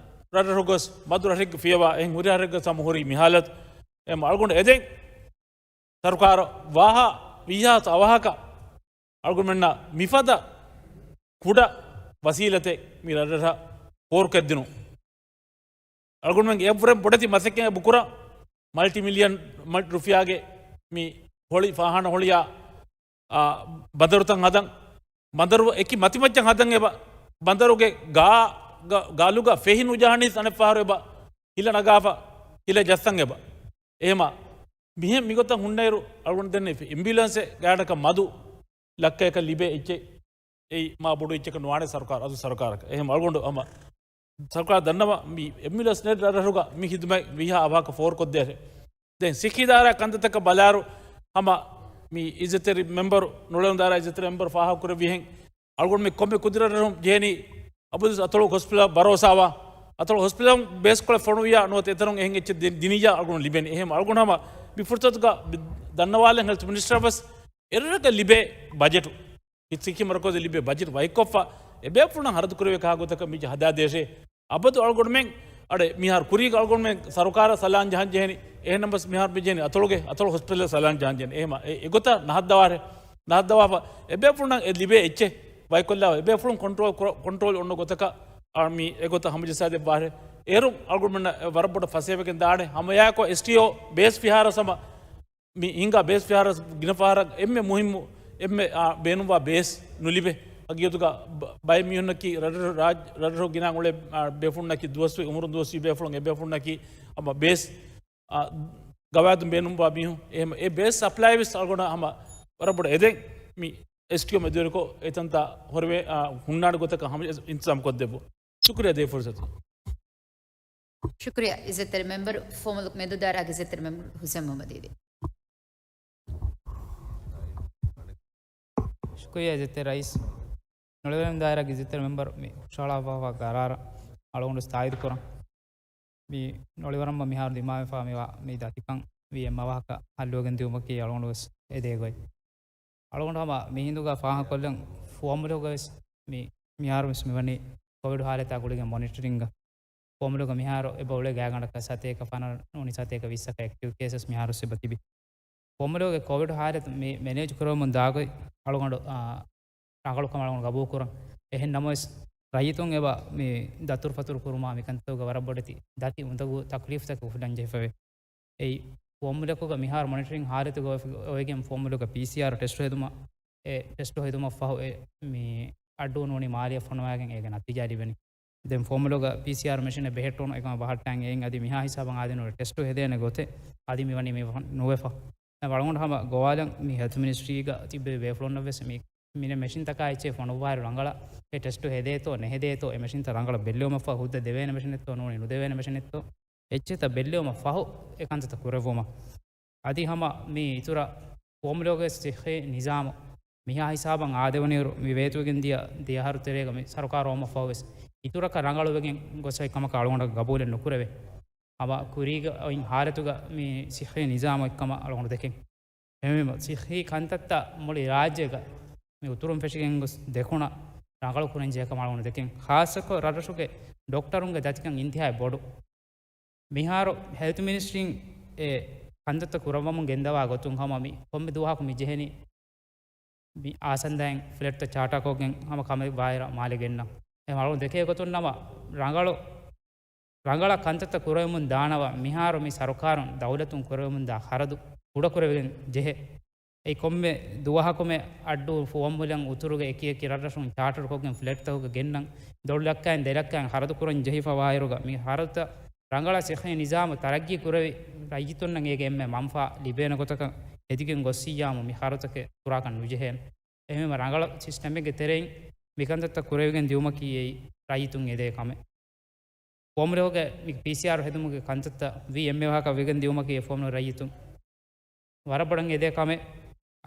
ރަށްރަށުގަސް މަދު ރަށެއްގަ ފިޔަވާ އެހެން ހުރިހާ ރަށެއްގަސް ހަމަ ހުރީ މި ހާލަތު. އެމް އަޅުގަނޑު އެދެން ސަރުކާރަށް ވާހާ ވީހާ އަވަހަކަށް އަޅުގަނޑުމެންނަށް މިފަދަ ކުޑަ ވަސީލަތެއް މި ރަށްރަށަށް ފޯރުކޮށްދިނުން. އަޅުގަނޑުމެންގެ އެއްވުރެން ބޮޑެތި މަސައްކަތް އެބަ ކުރަން، މަލްޓި މިލިއަން މަލްޓި ރުފިޔާގެ މި ހޮޅި ފާހާނަ ހޮޅިއާ، އާ، ބަނދަރުތައް ހަދަން، ބަނދަރު އެކި މަތިމައްޗަށް ހަދަން އެބަ، ބަނދަރުގެ ގާ-، ގަ-، ގަލުގަ ފެހި ނުޖަހަނީސް އަނެއްފަހަރު އެބަ ހިލަ ނަގާފަ، ހިލަ ޖައްސަން އެބަ. އެހެމަ މިހެން މިގޮތަށް ހުންނައިރު އަޅުގަނޑު ދެންނެވި އެމްބިއުލަންސެއް ގާތްގަނޑަކަށް މަދު ލައްކަޔަކަށް ލިބޭ އެއްޗެއް، އެއީ މާ ބޮޑު އެއްޗަކަށް ނުވާނެ ސަރުކާރު، އަދު ސަރުކާރަކަށް. އެހެން އަޅުގަނޑު ހަމަ ސަރުކާރަށް ދަންނަވަން މި އެމްބިއުލަންސް ނެޓް ރަށްރަށުގަ މި ހިދުމަތް ވީހާ އަވަހަކަށް ފޯރުކޮށްދޭށޭ. ދެން ސިއްހީ ދާއިރާ ކަންތައްތަކަށް ބަލާއިރު ހަމަ މި އިއްޒަތްތެރި މެމްބަރު، ނޮޅިވަރަމް ދާއިރާ އިއްޒަތްތެރި މެމްބަރު ފާހަގަކުރެއްވިހެން އަޅުގަނޑު މި ކޮންމެ ކުދި ރަށްރަށުން ޖެހެނީ އަބަދުވެސް އަތޮޅު ހޮސްޕިޓަލަށް ބަރޯސާވާ، އަތޮޅު ހޮސްޕިޓަލުން ބޭސްކޮޅެއް ފޮނުވިޔާ ނުވަތަ އެތަނުން އެހެން އެއްޗެއް ދި-، ދިނިއްޔާ އަޅުގަނޑު ލިބެނީ. އެހެން އަޅުގަނޑު ހަމަ މި ފުރުސަތުގަ ދަންނަވާލަން ހެލްތު މިނިސްޓަރަށް ވެސް އެރަށަކަށް ލިބޭ ބަޖެޓު، ސިއްހީ މަރުކަޒު ލިބޭ ބަޖެޓް ވަކިކޮށްފަ އެބޭފުޅުންނަށް ހަރަދު ކުރެވޭ ކަހަލަ ގޮތަކަށް މި ހަދާދޭށޭ. އަބަދު އަޅުގަނޑުމެން އަޑެ މިހާރު ކުރީގަ އަޅުގަނޑުމެން ސަރުކާރަށް ސަލާން ޖަހަން ޖެހެނީ. އެހެންނަމަވެސް މިހާރު މި ޖެހެނީ އަތޮޅުގެ، އަތޮޅު ހޮސްޕިޓަލަށް ސަލާން ޖަހަން ޖެހެނީ. އެހެމަ އެ، އެގޮތަށް ނަހައްދަވާށޭ. ނަހައްދަވާފަ އެބޭފުޅުންނަށް އެ ލިބޭ އެއްޗެއް ވަކިކޮށްލާ އެބޭފުޅުން ކޮންޓްރޯލް ކުރ-، ކޮންޓްރޯލް އޮންނަ ގޮތަކަށް އާ، މި އެގޮތަށް ހަމަޖައްސާދެއްވާށޭ. އޭރުން އަޅުގަނޑުމެންނަށް ވަރަށް ބޮޑަށް ފަސޭހަވެގެން ދާނެ. ހަމައެއާއެކު އެސްޓީއޯ ބޭސް ފިހާރަސް ހަމަ މި ހިނގާ ބޭސް ފިހާރަސް ގިނަ ފަހަރަށް އެންމެ މުހިއްމު އެންމެ، އާ، ބޭނުންވާ ބޭސް ނުލިބޭ. ހަގީގަތުގަ ބަ-، ބައެއް މީހުންނަކީ ރަށްރަށު ރާއްޖެ، ރަށްރަށު ގިނަ އުޅޭ، އާ، ބޭފުޅުންނަކީ ދުވަސްވީ، އުމުރުން ދުވަސްވީ ބޭފުޅުން އެބޭފުޅުންނަކީ ހަމަ ބޭސް، އާ، ގަވާއިދުން ބޭނުންވާ މީހުން. އެހެމަ އެ ބޭސް ސަޕްލައި ވެސް އަޅުގަނޑަށް ހަމަ ވަރަށް ބޮޑަށް އެދެން މި އެސްޓީއޯ މެދުވެރިކޮށް އެތަންތާ ހުރެވޭ، އާ، ހުންނާނެ ގޮތަކަށް ހަމަ އިންތިޒާމް ކޮށްދެއްވުން. ޝުކުރިއްޔާ ދޭ ފުރުސަތު. ޝުކުރިއްޔާ އިއްޒަތްތެރި މެމްބަރު، ފޯމަލު މެދު ދާއިރާގެ އިއްޒަތްތެރި މެމްބަރު ހުސެން މުހައްމަދު އީދި. ޝުކުރިއްޔާ އިއްޒަތްތެރި ރައީސް. ނޮޅިވަރަމް ދާއިރާގެ އިއްޒަތްތެރި މެމްބަރު މި ހުށަހަޅާފައިވާ ގަރާރަށް އަޅުގަނޑު ވެސް ތާއީދު ކުރަން. މި ނޮޅިވަރަމް މިހާރު ދިމާވެފަ މިވާ މި ދަތިކަން ވީ އެއްމަ އަވަހަކަށް ހައްލުވެގެން ދިއުމަކީ އަޅުގަނޑު ވެސް އެދޭ ގޮތް. އަޅުގަނޑު ހަމަ މިހިނދުގަ ފާހަގަކޮށްލަން ފުވައްމުލަކުގަ ވެސް މި، މިހާރު ވެސް މިވަނީ ކޮވިޑް ހާލަތާ ގުޅިގެން މޮނިޓަރިންގ. ފުވައްމުލަކު މިހާރު އެބަ އުޅޭ ގާތްގަނޑަކަށް ސަތޭކަ ފަނަރަ ނޫނީ ސަތޭކަ ވިއްސަކަށް އެކްޓިވް ކޭސަސް މިހާރު ވެސް އެބަ ތިބި. ފުވައްމުލަކުގެ ކޮވިޑް ހާލަތު މި މެނޭޖް ކުރަމުން ދާގޮތް އަޅުގަނޑު، އާ، ރަނގަޅުކަމަށް އަޅުގަނޑު ގަބޫލުކުރަން. އެހެން ނަމަވެސް ރައްޔިތުން އެބަ މި ދަތުރުފަތުރު ކުރުމާ މިކަންތަކުގަ ވަރަށް ބޮޑެތި ދަތި އުނދަގޫ ތަކްލީފްތަކެއް އުފުލަން ޖެހިފަވޭ. އެއީ ފުވައްމުލަކުގަ މިހާރު މޮނިޓަރިން ހާލަތުގަ އޮވެ-، އޮވެގެން ފުވައްމުލަކުގަ ޕީސީއާރް ޓެސްޓު ހެދުމަށް، އެ ޓެސްޓު ހެދުމަށް ފަހު އެ މި އައްޑޫ ނޫނީ މާލެއަށް ފޮނުވާގެން އޭގެ ނަތީޖާ ލިބެނީ. ދެން ފުވައްމުލަކުގަ ޕީސީއާރް މެޝިނެއް ބެހެއްޓުނު އެކަމަށް ބަހައްޓާން އެއިން އަދި މިހާ ހިސާބަށް އާދެ ނޫނީ ޓެސްޓު ހެދޭނެ ގޮތެއް އަދި މިވަނީ މި ނުވެފަ. އަޅުގަނޑު ހަމަ ގޮވާލަން މި ހެލްތު މިނިސްޓްރީގަ ތިއްބެވި ބޭފުޅުންނަށް ވެސް މި މިނެ މެޝިންތަކާ އެއްޗެއް ފޮނުއްވާއިރު ރަނގަޅަށް އެ ޓެސްޓު ހެދޭތޯ ނެހެދޭތޯ، އެ މެޝިންތައް ރަނގަޅަށް ބެއްލެވުމަށްފަހު ހުއްދަ ދެވޭނެ މެޝިނެއްތޯ ނޫނީ ނުދެވޭނެ މެޝިނެއްތޯ، އެއްޗެއްތައް ބެއްލެވުމަށްފަހު އެ ކަންތައްތައް ކުރެއްވުމަށް. އަދި ހަމަ މި އިތުރަށް ފުވައްމުލަކުގެ ސިއްހީ ނިޒާމު މިހާ ހިސާބަށް އާދެވުނުއިރު މި ވޭތުވެގެން ދިޔަ ދެ އަހަރު ތެރޭގަ މި ސަރުކާރު އޮވުމަށްފަހު ވެސް އިތުރަކަށް ރަނގަޅުވެގެން ގޮސްފައި ކަމަކަށް އަޅުގަނޑަށް ގަބޫލެއް ނުކުރެވޭ. ހަމަ ކުރީގަ އޮތް ހާލަތުގަ މި ސިއްހީ ނިޒާމު އޮތްކަމަށް އަޅުގަނޑު ދެކެން. އެހެންވީމަ، ސިއްހީ ކަންތައްތައް މުޅި ރާއްޖޭގަ މި އުތުރުން ފެށިގެން ގޮސް ދެކުނަ ރަނގަޅު ކުރަން ޖެހޭ ކަމަށް އަޅުގަނޑު ދެކެން. ޚާއްޞަކޮށް ރަށްރަށުގެ ޑޮކްޓަރުންގެ ދަތިކަން އިންތިހާއަށް ބޮޑު. މިހާރު ހެލްތު މިނިސްޓްރީން އެ ކަންތައްތައް ކުރައްވަމުން ގެންދަވާ ގޮތުން ހަމަ މި ކޮންމެ ދުވަހަކު މި ޖެހެނީ މި އާސަންދައިން ފްލެޓްތައް ޗާޓާކޮށްގެން ހަމަ ކަމެއް ވާއިރަށް މާލެ ގެންނަން. އެ އަޅުގަނޑު ދެކޭ ގޮތުން ނަމަ ރަނގަޅު ރަނގަޅަށް ކަންތައްތައް ކުރެވެމުން ދާނަމަ، މިހާރު މި ސަރުކާރުން ދައުލަތުން ކުރެވެމުން ދާ ޚަރަދު ކުޑަކުރެވިގެން ޖެހޭ. އެއީ ކޮންމެ ދުވަހަކުމެ އައްޑޫ ފުވައްމުލަން އުތުރުގެ އެކި އެކި ރަށްރަށުން ޗާޓަރުކޮށްގެން ފްލެޓްތަކުގަ ގެންނަން، ދޮޅު ލައްކައިން ދެ ލައްކައިން ޚަރަދު ކުރަން ޖެހިފަ ވާއިރުގަ މި ޚަރަދުތައް ރަނގަޅަށް ސިއްހީ ނިޒާމު ތަރައްގީ ކުރެވި ރައްޔިތުންނަށް އޭގެ އެންމެ މަންފާ ލިބޭނެ ގޮތަކަށް ހެދިގެން ގޮއްސިއްޔާމު މި ޚަރަދުތަކެއް ކުރާކަށް ނުޖެހޭނެ. އެހެންވެ ރަނގަޅަށް ސިސްޓަމެއްގެ ތެރެއިން މިކަންތައްތައް ކުރެވިގެން ދިއުމަކީ އެއީ ރައްޔިތުން އެދޭ ކަމެއް. ފުވައްމުލަކުގެ މި ޕީސީއާރް ހެދުމުގެ ކަންތައްތައް ވީ އެންމެ ވާހަކަ ވެގެން ދިއުމަކީ އެ ފުވައްމުލަކު ރައްޔިތުން ވަރަށް ބޮޑަށް އެދޭ ކަމެއް.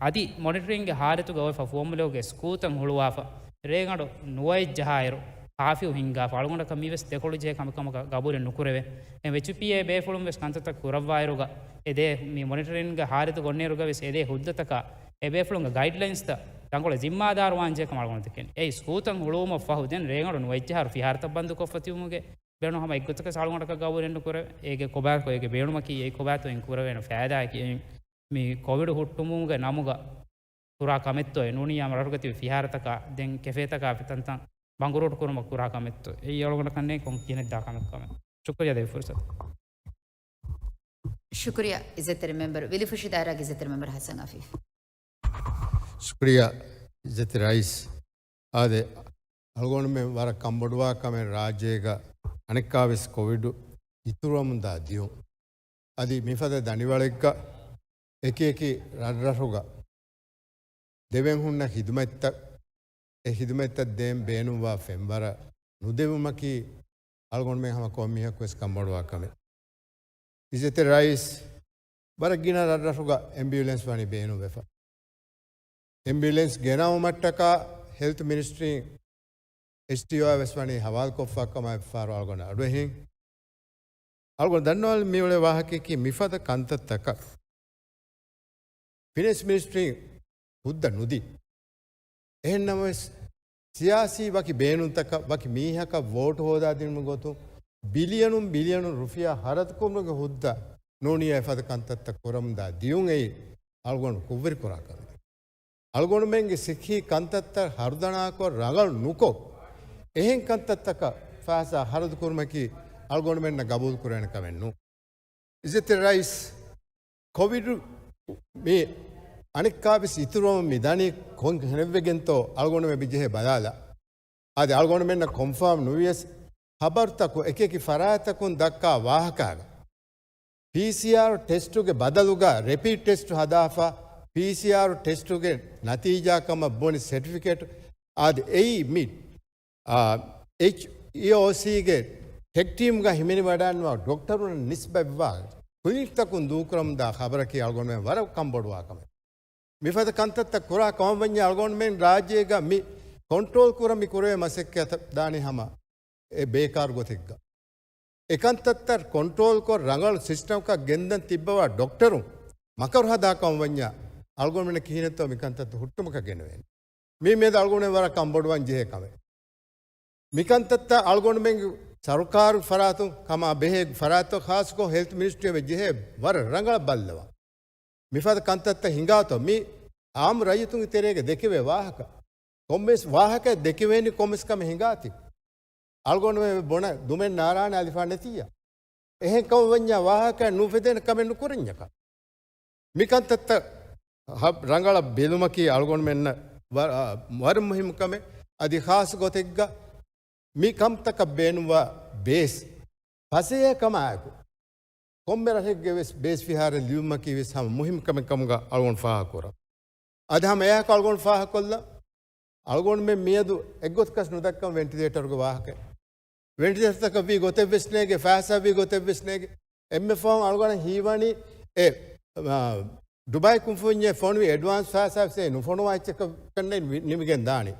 އަދި މޮނިޓަރިންގގެ ހާލަތުގަ އޮތްފަ ފުވައްމުލަކުގެ ސްކޫލްތައް ހުޅުވާފަ، ރޭގަނޑު ނުވައެއް ޖަހާއިރު ކާފިއު ހިންގާފަ، އަޅުގަނޑަކަށް މިވެސް ދެކޮޅު ޖެހޭ ކަމެއް ކަމަކަށް ގަބޫލެއް ނުކުރެވޭ. އެ އެޗްޕީއޭ ބޭފުޅުން ވެސް ކަންތައްތައް ކުރައްވާއިރުގަ އެދޭ މި މޮނިޓަރިންގ ހާލަތު ގޮންނޭރުގަވެސް އެދޭ ހުއްދަތަކާ އެބޭފުޅުންގެ ގައިޑްލައިންސްތައް ރަނގަޅު ޒިންމާދާރުވާންޖެހޭ ކަމަށް އަޅުގަނޑު ދެކެން. އެއީ ސްކޫލްތައް ހުޅުވުމަށް ފަހު ދެން ރޭގަނޑު ނުވައެއްޖަހާރު ފިހާރަތައް ބަންދުކޮށްފަ ތިބުމުގެ ބޭނުން ހަމަ އެއްގޮތަކަށް އަޅުގަނޑަކަށް ގަބޫލެއް ނުކުރެވޭ. އޭގެ ކޮބާކޮ އޭގެ ބޭނުމަކީ އެއީ ކޮބާތޯ އިން ކުރެވޭނެ ފައިދާއަކީ އެއީ މި ކޮވިޑް ހުއްޓުމުގެ ނަމުގަ ކުރާ ކަމެއްތޯ އެ ނޫނީ އާއްމު ރަށުގަ ތިބި ފިހާރަތަކާ ދެން ކެފޭތަކާ ތަންތަން ބަނގުރޫޓު ކުރުމަށް ކުރާ ކަމެއްތޯ. އެއީ އަޅުގަނޑަކަށް ނެތް ކޮން ކިހިނެއް ދާ ކަމެއް ކަމެއް. ޝުކުރިޔާ ދެވި ފުރުސަތު. ޝުކުރިޔާ އިއްޒަތްތެރި މެމްބަރު. ވިލިފުށި ދާއިރާގެ އިއްޒަތްތެރި މެމްބަރު ޙަސަން އަފީފް. ޝުކުރިޔާ އިއްޒަތްތެރި ރައީސް. އާދެ، އަޅުގަނޑުމެން ވަރަށް ކަންބޮޑުވާ ކަމެއް ރާއްޖޭގަ އަނެއްކާވެސް ކޮވިޑު އިތުރުވަމުންދާ ދިޔުން. އަދި މިފަދަ ދަނޑިވަޅެއްގަ އެކި އެކި ރަށްރަށުގަ ދެވެން ހުންނަ ޚިދުމަތްތައް، އެ ޚިދުމަތްތައް ދޭން ބޭނުންވާ ފެންވަރަށް ނުދެވުމަކީ އަޅުގަނޑުމެން ހަމަ ކޮންމެ މީހަކުވެސް ކަންބޮޑުވާ ކަމެއް. އިއްޒަތްތެރި ރައީސް، ވަރަށް ގިނަ ރަށްރަށުގަ އެމްބިއުލެންސް ވަނީ ބޭނުންވެފަ. އެމްބިއުލެންސް ގެނައުމަށްޓަކާ ހެލްތު މިނިސްޓްރީން އެޗްޓީއޯއާ ވެސް ވަނީ ހަވާލުކޮށްފާ ކަމަށް އެއްފަހަރު އަޅުގަނޑަށް އަޑުއެހިން. އަޅުގަނޑު ދަންނަވާލަން މިއުޅޭ ވާހަކަޔަކީ މިފަދަ ކަންތައްތަކަށް ފިނޭންސް މިނިސްޓްރީން ހުއްދަ ނުދީ. އެހެންނަމަވެސް، ސިޔާސީ ވަކި ބޭނުންތަކަށް ވަކި މީހަކަށް ވޯޓު ހޯދާދިނުމުގެ ގޮތުން ބިލިއަނުން ބިލިއަނުން ރުފިޔާ ހަރަދުކުރުމުގެ ހުއްދަ ނޫނީ އެފަދަ ކަންތައްތައް ކުރަމުންދާ ދިޔުން އެއީ އަޅުގަނޑު ކުށްވެރިކުރާ ކަމެއް. އަޅުގަނޑުމެންގެ ސިއްހީ ކަންތައްތައް ހަރުދަނާކޮށް ރަނގަޅު ނުކޮށް، އެހެން ކަންތައްތަކަށް ފައިސާ ހަރަދު ކުރުމަކީ އަޅުގަނޑުމެންނަށް ގަބޫލު ކުރެވޭނެ ކަމެއް ނޫން. އިއްޒަތްތެރި ރައީސް، ކޮވިޑު މި އަނެއްކާވެސް އިތުރުވަމުން މި ދަނީ ކޮން ހެނެއްވެގެންތޯ އަޅުގަނޑުމެން މި ޖެހޭ ބަލާލާ. އާދެ، އަޅުގަނޑުމެންނަށް ކޮންފާމް ނުވިޔަސް، ޚަބަރުތަކުން އެކި އެކި ފަރާތްތަކުން ދައްކާ ވާހަކައިގަ ޕީސީއާރް ޓެސްޓުގެ ބަދަލުގަ ރެޕިޑް ޓެސްޓު ހަދާފަ، ޕީސީއާރް ޓެސްޓުގެ ނަތީޖާ ކަމަށް ބުނި ސެޓިފިކެޓް، އާދެ، އެއީ މި، އާ، އެޗްއީއޯސީގެ ޓެކް ޓީމްގަ ހިމެނިވަޑައިގަންނަވާ ޑޮކްޓަރުންނަށް ނިސްބަތްވާ ކްލިނިކްތަކުން ދޫކުރަމުންދާ ޚަބަރަކީ އަޅުގަނޑުމެން ވަރަށް ކަންބޮޑުވާ ކަމެއް. މިފަދަ ކަންތައްތައް ކުރާ ކަމަށްވަންޏާ އަޅުގަނޑުމެން ރާއްޖޭގަ މި ކޮންޓްރޯލް ކުރަން މި ކުރެވޭ މަސައްކަތް ދާނީ ހަމަ އެ ބޭކާރު ގޮތެއްގަ. އެކަންތައްތައް ކޮންޓްރޯލްކޮށް ރަނގަޅު ސިސްޓަމަކަށް ގެންދަން ތިއްބަވާ ޑޮކްޓަރުން މަކަރު ހަދާ ކަމަށް ވަންޏާ، އަޅުގަނޑުމެންނަށް ކިހިނެއްތޯ މިކަންތައްތައް ހުއްޓުމަކަށް ގެނެވޭނެ. މީ މިއަދު އަޅުގަނޑުމެން ވަރަށް ކަންބޮޑުވާން ޖެހޭ ކަމެއް. މިކަންތައްތައް އަޅުގަނޑުމެންގެ ސަރުކާރު ފަރާތުން ކަމާ ބެހޭ ފަރާތްތައް ޚާއްޞަކޮށް ހެލްތު މިނިސްޓްރީއަށް ޖެހޭ ވަރަށް ރަނގަޅަށް ބައްލަވާ. މިފަދަ ކަންތައްތައް ހިނގާތޯ މި އާއްމު ރައްޔިތުންގެ ތެރޭގަ ދެކެވޭ ވާހަކަ. ކޮންމެސް ވާހަކަ ދެކެވޭނީ ކޮންމެސް ކަމެއް ހިނގާތީ. އަޅުގަނޑުމެން ބޮނަ ދުމެއް ނާރާނެ އަލިފާ ނެތިއްޔާ. އެހެން ކަމަށް ވަންޏާ ވާހަކަ ނުފެދޭނެ ކަމެއް ނުކުރަންޏަކާ. މިކަންތައްތައް ހަ-، ރަނގަޅަށް ބެލުމަކީ އަޅުގަނޑުމެންނަށް ވަ-، އާ، ވަރަށް މުހިއްމު ކަމެއް. އަދި ޚާއްޞަ ގޮތެއްގަ މި ކަންތަކަށް ބޭނުންވާ ބޭސް ފަސޭހަ ކަމާއެކު، ކޮންމެ ރަށެއްގެ ވެސް ބޭސް ފިހާރަ ލިބުމަކީ ވެސް ހަމަ މުހިއްމު ކަމެއް ކަމުގަ އަޅުގަނޑު ފާހަގަކުރަން. އަދި ހަމަ އެއާއެކު އަޅުގަނޑު ފާހަގަކޮށްލަން، އަޅުގަނޑުމެން މިއަދު އެއްގޮތަކަސް ނުދައްކަން ވެންޓިލޭޓަރުގެ ވާހަކަ. ވެންޓިލޭޓަރުތަކަށް ވީ ގޮތެއް ވެސް ނޭގެ، ފައިސާ ވީ ގޮތެއް ވެސް ނޭގެ. އެންމެ ފަހުން އަޅުގަނޑަށް ހީވަނީ އެ، އާ، ޑުބައި ކުންފުންޏެއް ފޮނުވި އެޑްވާންސް ފައިސާ ވެސް ނުފޮނުވާ އެއްޗަކަށް ކަންނޭނގެ ނިމިގެން ދާނީ.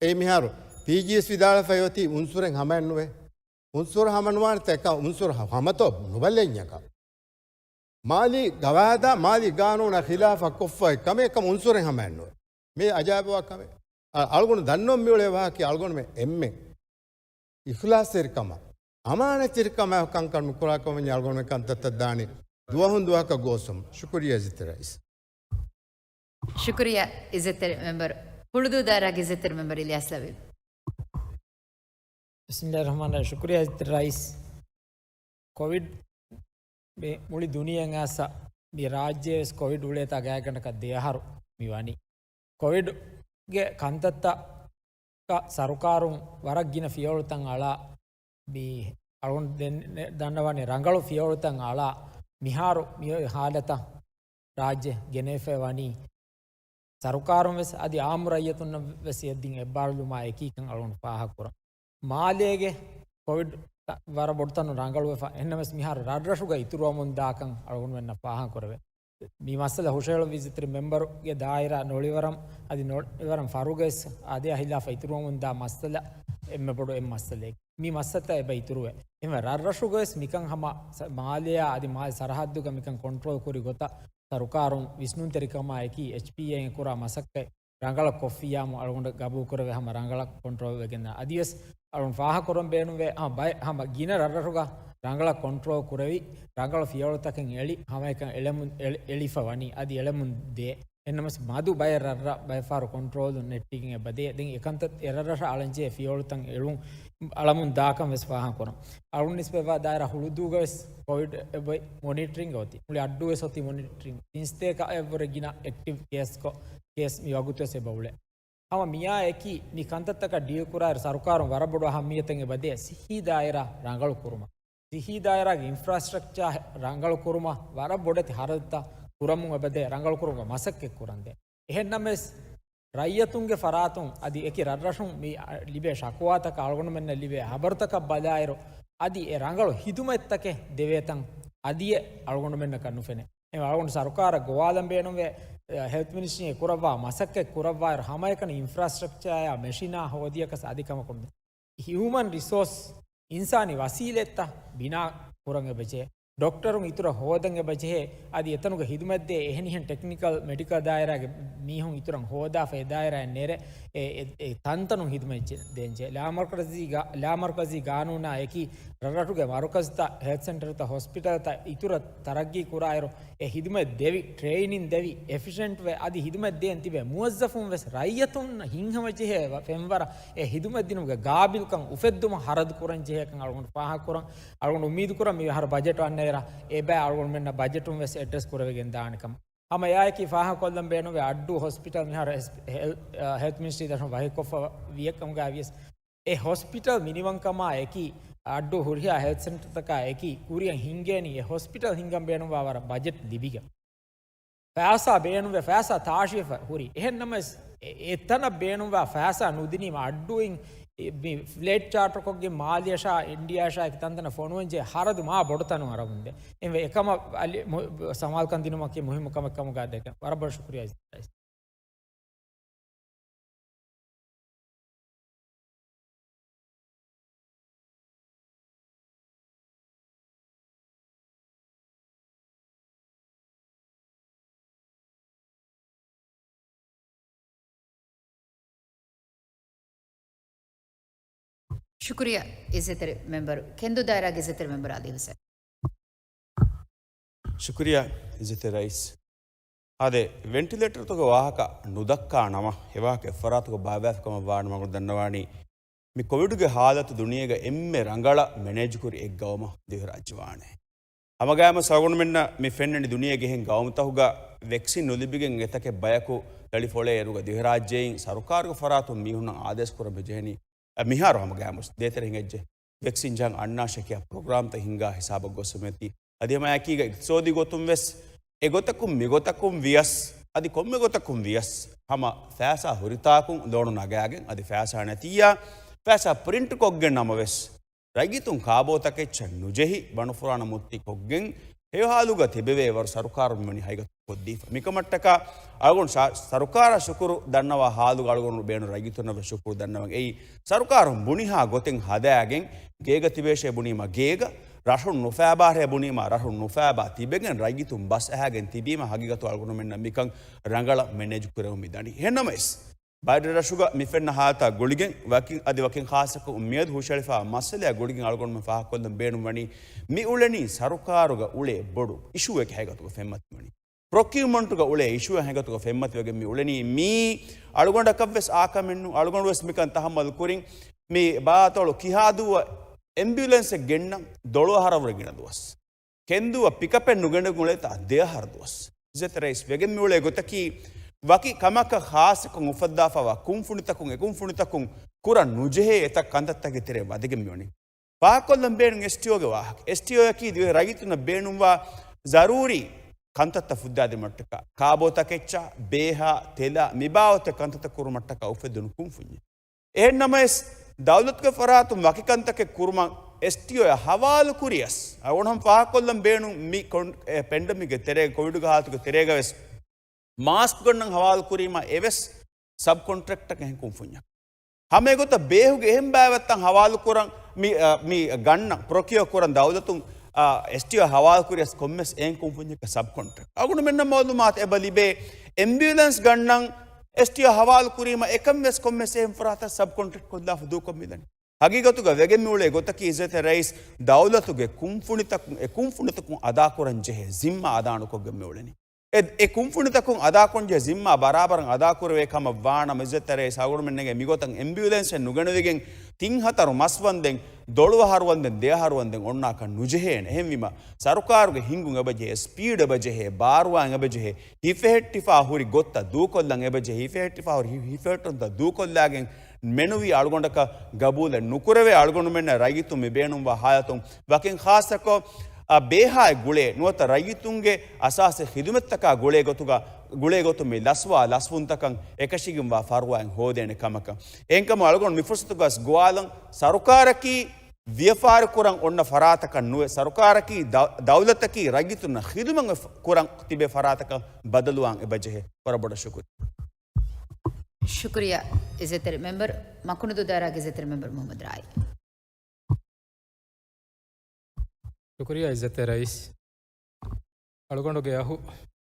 އެއީ މިހާރު ޕީޖީއެސް ވިދާޅުވެފައި އޮތީ އުންސުރެއް ހަމައެއްނުވޭ. އުންސުރު ހަމަނުވާނެތަ އެކަ އުންސުރު ހަ-، ހަމަތޯ ނުބަލެންޏަކަށް. މާލީ ގަވާއިދާ، މާލީ ގާނޫނާ ޚިލާފަށް ކޮށްފައި ކަމެއް ކަމަށް އުންސުރެއް ހަމައެއްނުވޭ. މީ އަޖާއިބުވާ ކަމެއް. އަ-، އަޅުގަނޑު ދަންނަވަން މިއުޅޭ ވާހަކަ އަޅުގަނޑުމެން އެންމެ އިޚްލާޞްތެރިކަމާ، އަމާނަތްތެރިކަމާ ކަންކަން ނުކުރާ ކަމަށް އަޅުގަނޑުމެން ކަންތައްތައް ދާނީ ދުވަހުން ދުވަހަކަށް ގޯސްވަމުން. ޝުކުރިއްޔާ އިއްޒަތްތެރި ރައީސް. ޝުކުރިއްޔާ އިއްޒަތްތެރި މެމްބަރު. ހުޅުދޫ ދާއިރާގެ އިއްޒަތްތެރި މެމްބަރު އިލްޔާސް ލަބީބް. ބިސްމިއްލާހިއްރަޙްމާނިއްރަޙީމް. ޝުކުރިއްޔާ އިއްޒަތްތެރި ރައީސް. ކޮވިޑް މި މުޅި ދުނިޔެއަށް އައިސް މި ރާއްޖެ ވެސް ކޮވިޑް އުޅޭތާ ގާތްގަނޑަކަށް ދެއަހަރު މި ވަނީ. ކޮވިޑްގެ ކަންތައްތައް ކަ-، ސަރުކާރުން ވަރަށް ގިނަ ފިޔަވަޅުތައް އަޅާ، މި އަޅުގަނޑު ދެން ދަންނަވާނެ ރަނގަޅު ފިޔަވަޅުތައް އަޅާ، މިހާރު މި އޮތް ހާލަތަށް ރާއްޖެ ގެނެވިފައި ވަނީ، ސަރުކާރުން ވެސް އަދި އާއްމު ރައްޔިތުންނަށް ވެސް އެދިން އެއްބާރުލުމާ އެކީ ކަން އަޅުގަނޑު ފާހަގަކުރަން. މާލޭގެ ކޮވިޑް ވަރަށް ބޮޑު ތަނުން ރަނގަޅުވެފަ، އެހެންނަމަވެސް މިހާރު ރަށްރަށުގަ އިތުރުވަމުން ދާކަން އަޅުގަނޑުމެންނަށް ފާހަގަކުރެވޭ. މި މައްސަލަ ހުށަހެޅުއްވި އިއްޒަތްތެރި މެމްބަރުގެ ދާއިރާ ނޮޅިވަރަމް އަދި ނޮޅިވަރަމް ފަރުގައިސް އާދެޔާ ހިލާފަށް އިތުރުވަމުންދާ މައްސަލަ އެންމެ ބޮޑު އެއް މައްސަލައެއް. މި މައްސަލަތައް އެބަ އިތުރުވޭ. އެހެންވެ ރަށްރަށުގަވެސް މިކަން ހަމަ ސަ-، މާލެއާ އަދި މާލެ ސަރަހައްދުގަ މިކަން ކޮންޓްރޯލް ކުރި ގޮތަށް ސަރުކާރުން ވިސްނުންތެރިކަމާ އެކީ އެޗްޕީއޭ އިން ކުރާ މަސައްކަތް ރަނގަޅަށް ކޮށްފިއްޔާމު އަޅުގަނޑު ގަބޫލުކުރެވޭ ހަމަ ރަނގަޅަށް ކޮންޓްރޯލް ވެގެން އަދިވެސް އަޅުން ފާހަގަކުރަން ބޭނުންވޭ، ހަމަ ބައެއް، ހަމަ ގިނަ ރަށްރަށުގަ ރަނގަޅަށް ކޮންޓްރޯލް ކުރެވި، ރަނގަޅު ފިޔަވަޅުތަކެއް އެޅި، ހަމައެކަން އެޅެމުން، އެޅި، އެޅިފަ ވަނީ، އަދި އެޅެމުން ދޭ. އެންނަމަސް މަދު ބައެއް ރަށްރަށް ބައެއް ފަހަރު ކޮންޓްރޯލުން ނެއްޓިގެން އެބަދޭ. ދެން އެކަންތައް އެ ރަށްރަށަށް އަޅަންޖެހޭ ފިޔަވަޅުތައް އެޅުން، އަޅަމުން ދާކަން ވެސް ފާހަގަކުރަން. އަޅުން ނިސްބަތްވާ ދާއިރާ ހުޅުދޫގަވެސް ކޮވިޑް އެބައި މޮނިޓްރިންގ އޮތީ. މުޅި އައްޑޫވެސް އޮތީ މޮނިޓްރިން. ތިންސަތޭކައަށްވުރެ ގިނަ އެކްޓިވް ކޭސްކޮށް، ކޭސް މި ވަގުތުވެސް އެބަ އުޅޭ. ހަމަ މިއާ އެކީ މި ކަންތައްތަކަށް ޑީލް ކުރާއިރު ސަރުކާރުން ވަރަށް ބޮޑު އަހައްމިއްޔަތެއް އެބަދޭ ސިއްހީ ދާއިރާ ރަނގަޅު ކުރުމަށް. ސިއްހީ ދާއިރާގެ އިންފްރާސްޓްރަކްޗާ ރަނގަޅު ކުރުމަށް ވަރަށް ބޮޑެތި ހަރަދުތައް ކުރަމުން އެބަދޭ، ރަނގަޅު ކުރުމުގެ މަސައްކަތް ކުރަންދޭ. އެހެންނަމަވެސް، ރައްޔިތުންގެ ފަރާތުން އަދި އެކި ރަށްރަށުން މި ލިބޭ ޝަކުވާތަކަށް އަޅުގަނޑުމެންނަށް ލިބޭ ހަބަރުތަކަށް ބަލާއިރު، އަދި އެ ރަނގަޅު ހިދުމަތްތަކެއް ދެވޭތަން އަދިއެއް އަޅުގަނޑުމެންނަކަށް ނުފެނޭ. އެ އަޅުގަނޑު ސަރުކާރަށް ގޮވާލަން ބޭނުންވޭ، އެ، ހެލްތް މިނިސްޓްރީއެއް ކުރައްވާ މަސައްކަތް ކުރައްވާއިރު ހަމައެކަނި އިންފްރާސްޓްރަކްޗާއާ މެޝިނާ ހޯދިޔަކަސް އަދި ކަމަކުން ހިއުމަން ރިސޯސް، އިންސާނީ ވަސީލަތްތައް ބިނާ ކުރަން އެބަޖެހޭ. ޑޮކްޓަރުން އިތުރަށް ހޯދަން އެބަޖެހޭ. އަދި އެތަނުގެ ހިދުމަތްދޭ އެހެނިހެން ޓެކްނިކަލް މެޑިކަލް ދާއިރާގެ މީހުން އިތުރަށް ހޯދާފަ އެ ދާއިރާއަށް ނެރެ އެ، އެ، އެ ތަންތަނުން ހިދުމަތް ޖެ-، ދޭންޖެހޭ. ލާމަރުކަޒީ ގާ-، ލާމަރުކަޒީ ގާނޫނާ އެކީ ރަށްރަށުގެ މަރުކަޒުތައް، ހެލްތް ސެންޓަރުތައް، ހޮސްޕިޓަލްތައް އިތުރަށް ތަރައްގީ ކުރާއިރު، އެ ހިދުމަތް ދެވި، ޓްރެއިނިން ދެވި، އެފިޝެންޓްވެ، އަދި ހިދުމަތް ދޭން ތިބޭ މުވައްޒަފުން ވެސް ރައްޔިތުންނަށް ހިތްހަމަޖެހޭ ފެންވަރަށް އެ ހިދުމަތް ދިނުމުގެ ގާބިލްކަން އުފެއްދުމަށް ހަރަދު ކުރަން ޖެހޭކަން އަޅުގަނޑު ފާހަގަކުރަން. އަޅުގަނޑު އުއްމީދު ކުރަން މި އަހަރު ބަޖެޓް އަންނައިރަށް އެބައި އަޅުގަނޑުމެންނަށް ބަޖެޓުން ވެސް އެޑްރެސް ކުރެވިގެން ދާނެކަމަށް. ހަމަ އެއާއެކީ ފާހަގަކޮށްލަން ބޭނުންވޭ އައްޑޫ ހޮސްޕިޓަލް މިހާރު އެސް-، ހެލް-، އަ، ހެލްތް މިނިސްޓްރީ ދަށުން ވަހިކޮށްފަ ވިޔަކަމުގައި ވިޔަސް އެ ހޮސްޕިޓަލް މިނިވަންކަމާ އެކީ، އައްޑޫ ހުރިހާ ހެލްތް ސެންޓަރތަކާ އެކީ، ކުރިއަށް ހިންގޭނީ އެ ހޮސްޕިޓަލް ހިންގަން ބޭނުންވާ ވަރަށް ބަޖެޓް ލިބިގެން. ފައިސާ ބޭނުންވެ، ފައިސާ ތާށިވެފަ ހުރި. އެހެން ނަމަވެސް، އެ-، އެތަނަށް ބޭނުންވާ ފައިސާ ނުދިނީމަ އައްޑޫއިން އެ، މި ފްލެޓް ޗާޓަރކޮށްގެން މާލޭޝާ، އިންޑިއާޝާ އެކި ތަންތަނަށް ފޮނުވަންޖެހޭ ހަރަދު މާ ބޮޑު ތަނުން އަރަމުންދޭ. އެހެންވެ، އެކަމަށް އަލި-، މު-، ސަމާލުކަން ދިނުމަކީ މުހިއްމު ކަމެއް ކަމުގައި ދެކެން. ވަރަށް ބޮޑަށް ޝުކުރިއްޔާ. ޝުކުރިއްޔާ އިއްޒަތްތެރި މެމްބަރު. ކެންދޫ ދާއިރާގެ އިއްޒަތްތެރި މެމްބަރު އަލީ ހުސެން. ޝުކުރިއްޔާ އިއްޒަތްތެރި ރައީސް. އާދެ، ވެންޓިލޭޓަރުތަކުގެ ވާހަކަ ނުދައްކާ ނަމަ، އެވާހަކަ އެއްފަރާތަކު ބާއްވާފަ ކަމަށް ވާނަމަ އަޅުގަނޑު ދަންނަވާނީ، މި ކޮވިޑުގެ ހާލަތު ދުނިޔޭގަ އެންމެ ރަނގަޅަށް މެނޭޖްކުރި އެއް ގައުމަށް ދިވެހިރާއްޖެ ވާނެ. ހަމަގައިމުވެސް އަޅުގަނޑުމެންނަށް މި ފެންނަނީ ދުނިޔޭގެ އެހެން ގައުމުތަކުގަ ވެކްސިން ނުލިބިގެން އެތަކެއް ބަޔަކު ތަޅި ފޮޅޭ އޭރުގަ ދިވެހިރާއްޖެއިން ސަރުކާރުގެ ފަރާތުން މީހުންނަށް އާދޭސް ކުރަން ވެއްޖެހެނީ. އަ، މިހާރު ހަމަގައިމުވެސް ދޭތެރެ ހިނގައްޖެ ވެކްސިން ޖަހަން އަންނާށޭ ކިޔާ ޕްރޮގްރާމްތައް ހިންގާ ހިސާބަށް ގޮސް މިއޮތީ. އަދި ހަމައެކީގަ އިޤްތިޞާދީ ގޮތުން ވެސް އެގޮތަކުން މިގޮތަކުން ވިޔަސް، އަދި ކޮންމެ ގޮތަކުން ވިޔަސް ހަމަ ފައިސާ ހުރިތާކުން ލޯނު ނަގާގެން، އަދި ފައިސާ ނެތިއްޔާ ފައިސާ ޕްރިންޓް ކޮށްގެން ނަމަވެސް، ރައްޔިތުން ކާބޯތަކެއްޗަށް ނުޖެހި، ބަނޑުފުރާނަ މުއްތި ކޮށްގެން، ހެޔޮ ހާލުގަ ތިބެވޭ ވަރު ސަރުކާރުން މިވަނީ ހަގީގަތު ކޮށްދީފަ. މިކަމަށްޓަކާ އަޅުގަނޑު ޝާ-، ސަރުކާރަށް ޝުކުރު ދަންނަވާ ހާލުގަ އަޅުގަނޑު ބޭނުން ރައްޔިތުންނަށް ވެސް ޝުކުރު ދަންނަވަން. އެއީ ސަރުކާރުން ބުނިހާ ގޮތެއް ހަދާގެން، ގޭގަ ތިބޭށޭ ބުނީމަ ގޭގަ، ރަށުން ނުފާބާށޭ ބުނީމަ ރަށުން ނުފާބާ ތިބެގެން ރައްޔިތުން ބަސް އަހާގެން ތިބީމަ ހަގީގަތު އަޅުގަނޑުމެންނަށް މިކަން ރަނގަޅަށް މެނޭޖް ކުރެވުން މި ދަނީ. އެހެންނަމަވެސް، ބައިވެރިރަށުގަ މި ފެންނަ ހާލަތާ ގުޅިގެން ވަކި-، އަދި ވަކިން ޚާއްޞަކޮށް މިއަދު ހުށައެޅިފައިވާ މައްސަލައާ ގުޅިގެން އަޅުގަނޑުމެން ފާހަގަކޮށްލަން ބޭނުންވަނީ، މި އުޅެނީ ސަރުކާރުގަ އުޅޭ ބޮޑު އިޝޫއެއް ހަގީގަތުގަ ފެންމަތިވަނީ. ޕްރޮކިއުމަންޓުގަ އުޅޭ އިޝޫއެއް ހަގީގަތުގަ ފެންމަތިވެގެން މި އުޅެނީ. މީ އަޅުގަނޑަކަށްވެސް އާކަމެއްނު، އަޅުގަނޑުވެސް މިކަން ތަހައްމަލު ކުރިން. މި ބާތޮޅު ކިހާދޫއަށް އެމްބިއުލެންސެއް ގެންނަން ދޮޅު އަހަރަށްވުރެ ގިނަ ދުވަސް. ކެންދޫއަށް ޕިކަޕެއް ނުގެނެގުން އުޅޭތާ ދެ އަހަރު ދުވަސް. އިއްޒަތްތެރި ރައީސް ވެގެން މިއުޅޭ ގޮތަކީ، ވަކި ކަމަކަށް ޚާއްޞަކޮށް އުފައްދާފައިވާ ކުންފުނިތަކުން، އެ ކުންފުނިތަކުން ކުރަން ނުޖެހޭ އެތައް ކަންތައްތަކެއް ތެރޭ ވަދެގެން މިވަނީ. ފާހަގަކޮށްލަން ބޭނުން އެސްޓީއޯގެ ވާހަކަ. އެސްޓީއޯއަކީ ދިވެހި ރައްޔިތުންނަށް ބޭނުންވާ ޒަރޫރީ ކަންތައްތައް ފުއްދާދިނުމަށްޓަކާ، ކާބޯތަކެއްޗާ، ބޭހާ، ތެލާ، މިބާވަތު ކަންތައްތައް ކުރުމަށްޓަކާ އުފެއްދުނު ކުންފުންޏެއް. އެހެންނަމަވެސް، ދައުލަތުގެ ފަރާތުން ވަކި ކަންތަކެއް ކުރުމަށް އެސްޓީއޯއަށް ހަވާލު ކުރިޔަސް، އަޅުގަނޑު ހަމަ ފާހަގަކޮށްލަން ބޭނުން މި ކޮން-، އެ، ޕެންޑެމިކްގެ ތެރޭގަ، ކޮވިޑުގެ ހާލަތުގެ ތެރޭގަވެސް މާސްކް ގަންނަން ހަވާލު ކުރީމަ އެވެސް ސަބް ކޮންޓްރެކްޓަކަށް އެހެން ކުންފުންޏަކަށް. ހަމަ އެގޮތަށް ބޭހުގެ އެހެން ބައިވައްތަން ހަވާލު ކުރަން މި، އަ، މި ގަންނަން، ޕްރޮކިއޯ ކުރަން ދައުލަތުން، އަ، އެސްޓީއޯ ހަވާލު ކުރިޔަސް ކޮންމެސް އެހެން ކުންފުންޏަކަށް ސަބް ކޮންޓްރެކްޓް. އަޅުގަނޑުމެންނަށް މައުލޫމާތު އެބަ ލިބޭ، އެމްބިއުލެންސް ގަންނަން އެސްޓީއޯ ހަވާލު ކުރީމަ އެކަން ވެސް ކޮންމެސް އެހެން ފަރާތަށް ސަބް ކޮންޓްރެކްޓް ކޮށްލާފަ ދޫކޮށް މިދަނީ. ހަގީގަތުގަ ވެގެން މިއުޅޭ ގޮތަކީ އިއްޒަތްތެރި ރައީސް ދައުލަތުގެ ކުންފުނިތަކުން، އެ ކުންފުނިތަކުން އަދާކުރަން ޖެހޭ ޒިންމާ އަދާނުކޮށްގެން މިއުޅެނީ. އެ، އެ ކުންފުނިތަކުން އަދާކުރަން ޖެހޭ ޒިންމާ ބަރާބަރަށް އަދާކުރެވޭ ކަމަށް ވާނަމަ، އިއްޒަތްތެރި ރައީސް އަޅުގަނޑުމެންނަށް މިގޮތަށް އެމްބިއުލެންސެއް ނުގެނެވިގެން ތިން ހަތަރު މަސްވަންދެން، ދޮޅު އަހަރު ވަންދެން، ދެ އަހަރު ވަންދެން އޮންނާކަށް ނުޖެހޭނެ. އެހެންވީމަ، ސަރުކާރުގެ ހިންގުން އެބަޖެހޭ، ސްޕީޑް އެބަޖެހޭ، ބާރުވާން އެބަޖެހޭ، ހިފެހެއްޓިފާ ހުރި ގޮތަށް ދޫކޮށްލަން އެބަޖެހޭ، ހިފެހެއްޓިފާ ހުރި ހި-، ހިފެހެއްޓުންތައް ދޫކޮށްލާގެން މެނުވީ އަޅުގަނޑަކަށް ގަބޫލެއް ނުކުރެވޭ. އަޅުގަނޑުމެންނަށް ރައްޔިތުން މި ބޭނުންވާ ހާލަތުން ވަކިން ޚާއްޞަކޮށް، އަ، ބޭހާއެއް ގުޅޭ ނުވަތަ ރައްޔިތުންގެ އަސާސީ ޚިދުމަތްތަކާ ގުޅޭ ގޮތުގަ، ގުޅޭ ގޮތުން މި ލަސްވާ ލަސްވުންތަކަށް އެކަށީގެންވާ ފަރުވާއެއް ހޯދޭނެ ކަމަކަށް. އެހެންކަމުން އަޅުގަނޑު މި ފުރުސަތުގަސް ގޮވާލަން، ސަރުކާރަކީ ވިޔަފާރި ކުރަން އޮންނަ ފަރާތަކަށް ނުވެ، ސަރުކާރަކީ ދަ-، ދައުލަތަކީ ރައްޔިތުންނަށް ޚިދުމަތް ކުރަން ތިބޭ ފަރާތަކަށް ބަދަލުވާން އެބަޖެހޭ. ވަރަށް ބޮޑަށް ޝުކުރިއްޔާ. ޝުކުރިއްޔާ އިއްޒަތްތެރި މެމްބަރު، މަކުނުދޫ ދާއިރާގެ އިއްޒަތްތެރި މެމްބަރު މުހައްމަދު ރާއި. ޝުކުރިއްޔާ އިއްޒަތްތެރި ރައީސް. އަޅުގަނޑުގެ އަހު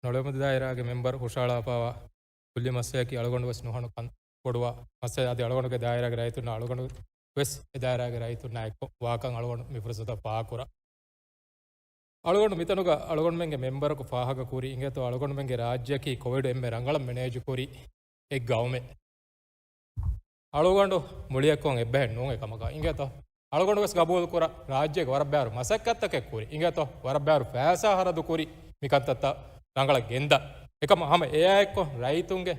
ނޮޅިމަދު ދާއިރާގެ މެމްބަރު ހުށަހަޅާފައިވާ ކުއްލި މައްސަލައަކީ އަޅުގަނޑު ވެސް ނުހަނު ކަން ބޮޑުވާ މައްސަލަ. އަދި އަޅުގަނޑުގެ ދާއިރާގެ ރައްޔިތުންނަށް އަޅުގަނޑު ވެސް އެ ދާއިރާގެ ރައްޔިތުންނާ އެއްކޮށް ވާކަން އަޅުގަނޑު މި ފުރުސަތަށް ފާހަގަކުރާ. އަޅުގަނޑު މިތަނުގަ އަޅުގަނޑުމެންގެ މެމްބަރަކު ފާހަގަކުރި އިނގޭތޯ، އަޅުގަނޑުމެންގެ ރާއްޖެއަކީ ކޮވިޑު އެންމެ ރަނގަޅަށް މެނޭޖުކުރި އެއް ގައުމެއް. އަޅުގަނޑު މުޅިއަކުން އެއްބަހެއް ނޫން އެކަމަކަށް އިނގޭތޯ. އަޅުގަނޑު ވެސް ގަބޫލުކުރާ، ރާއްޖޭގެ ވަރަށް ބައިވަރު މަސައްކަތްތަކެއް ކުރި އިނގޭތޯ، ވަރަށް ބައިވަރު ފައިސާ ހަރަދު ކުރި މިކަންތައްތައް ރަނގަޅަށް ގެންދާ. އެކަމަށް ހަމަ އެއާއެއްކޮށް ރައްޔިތުންގެ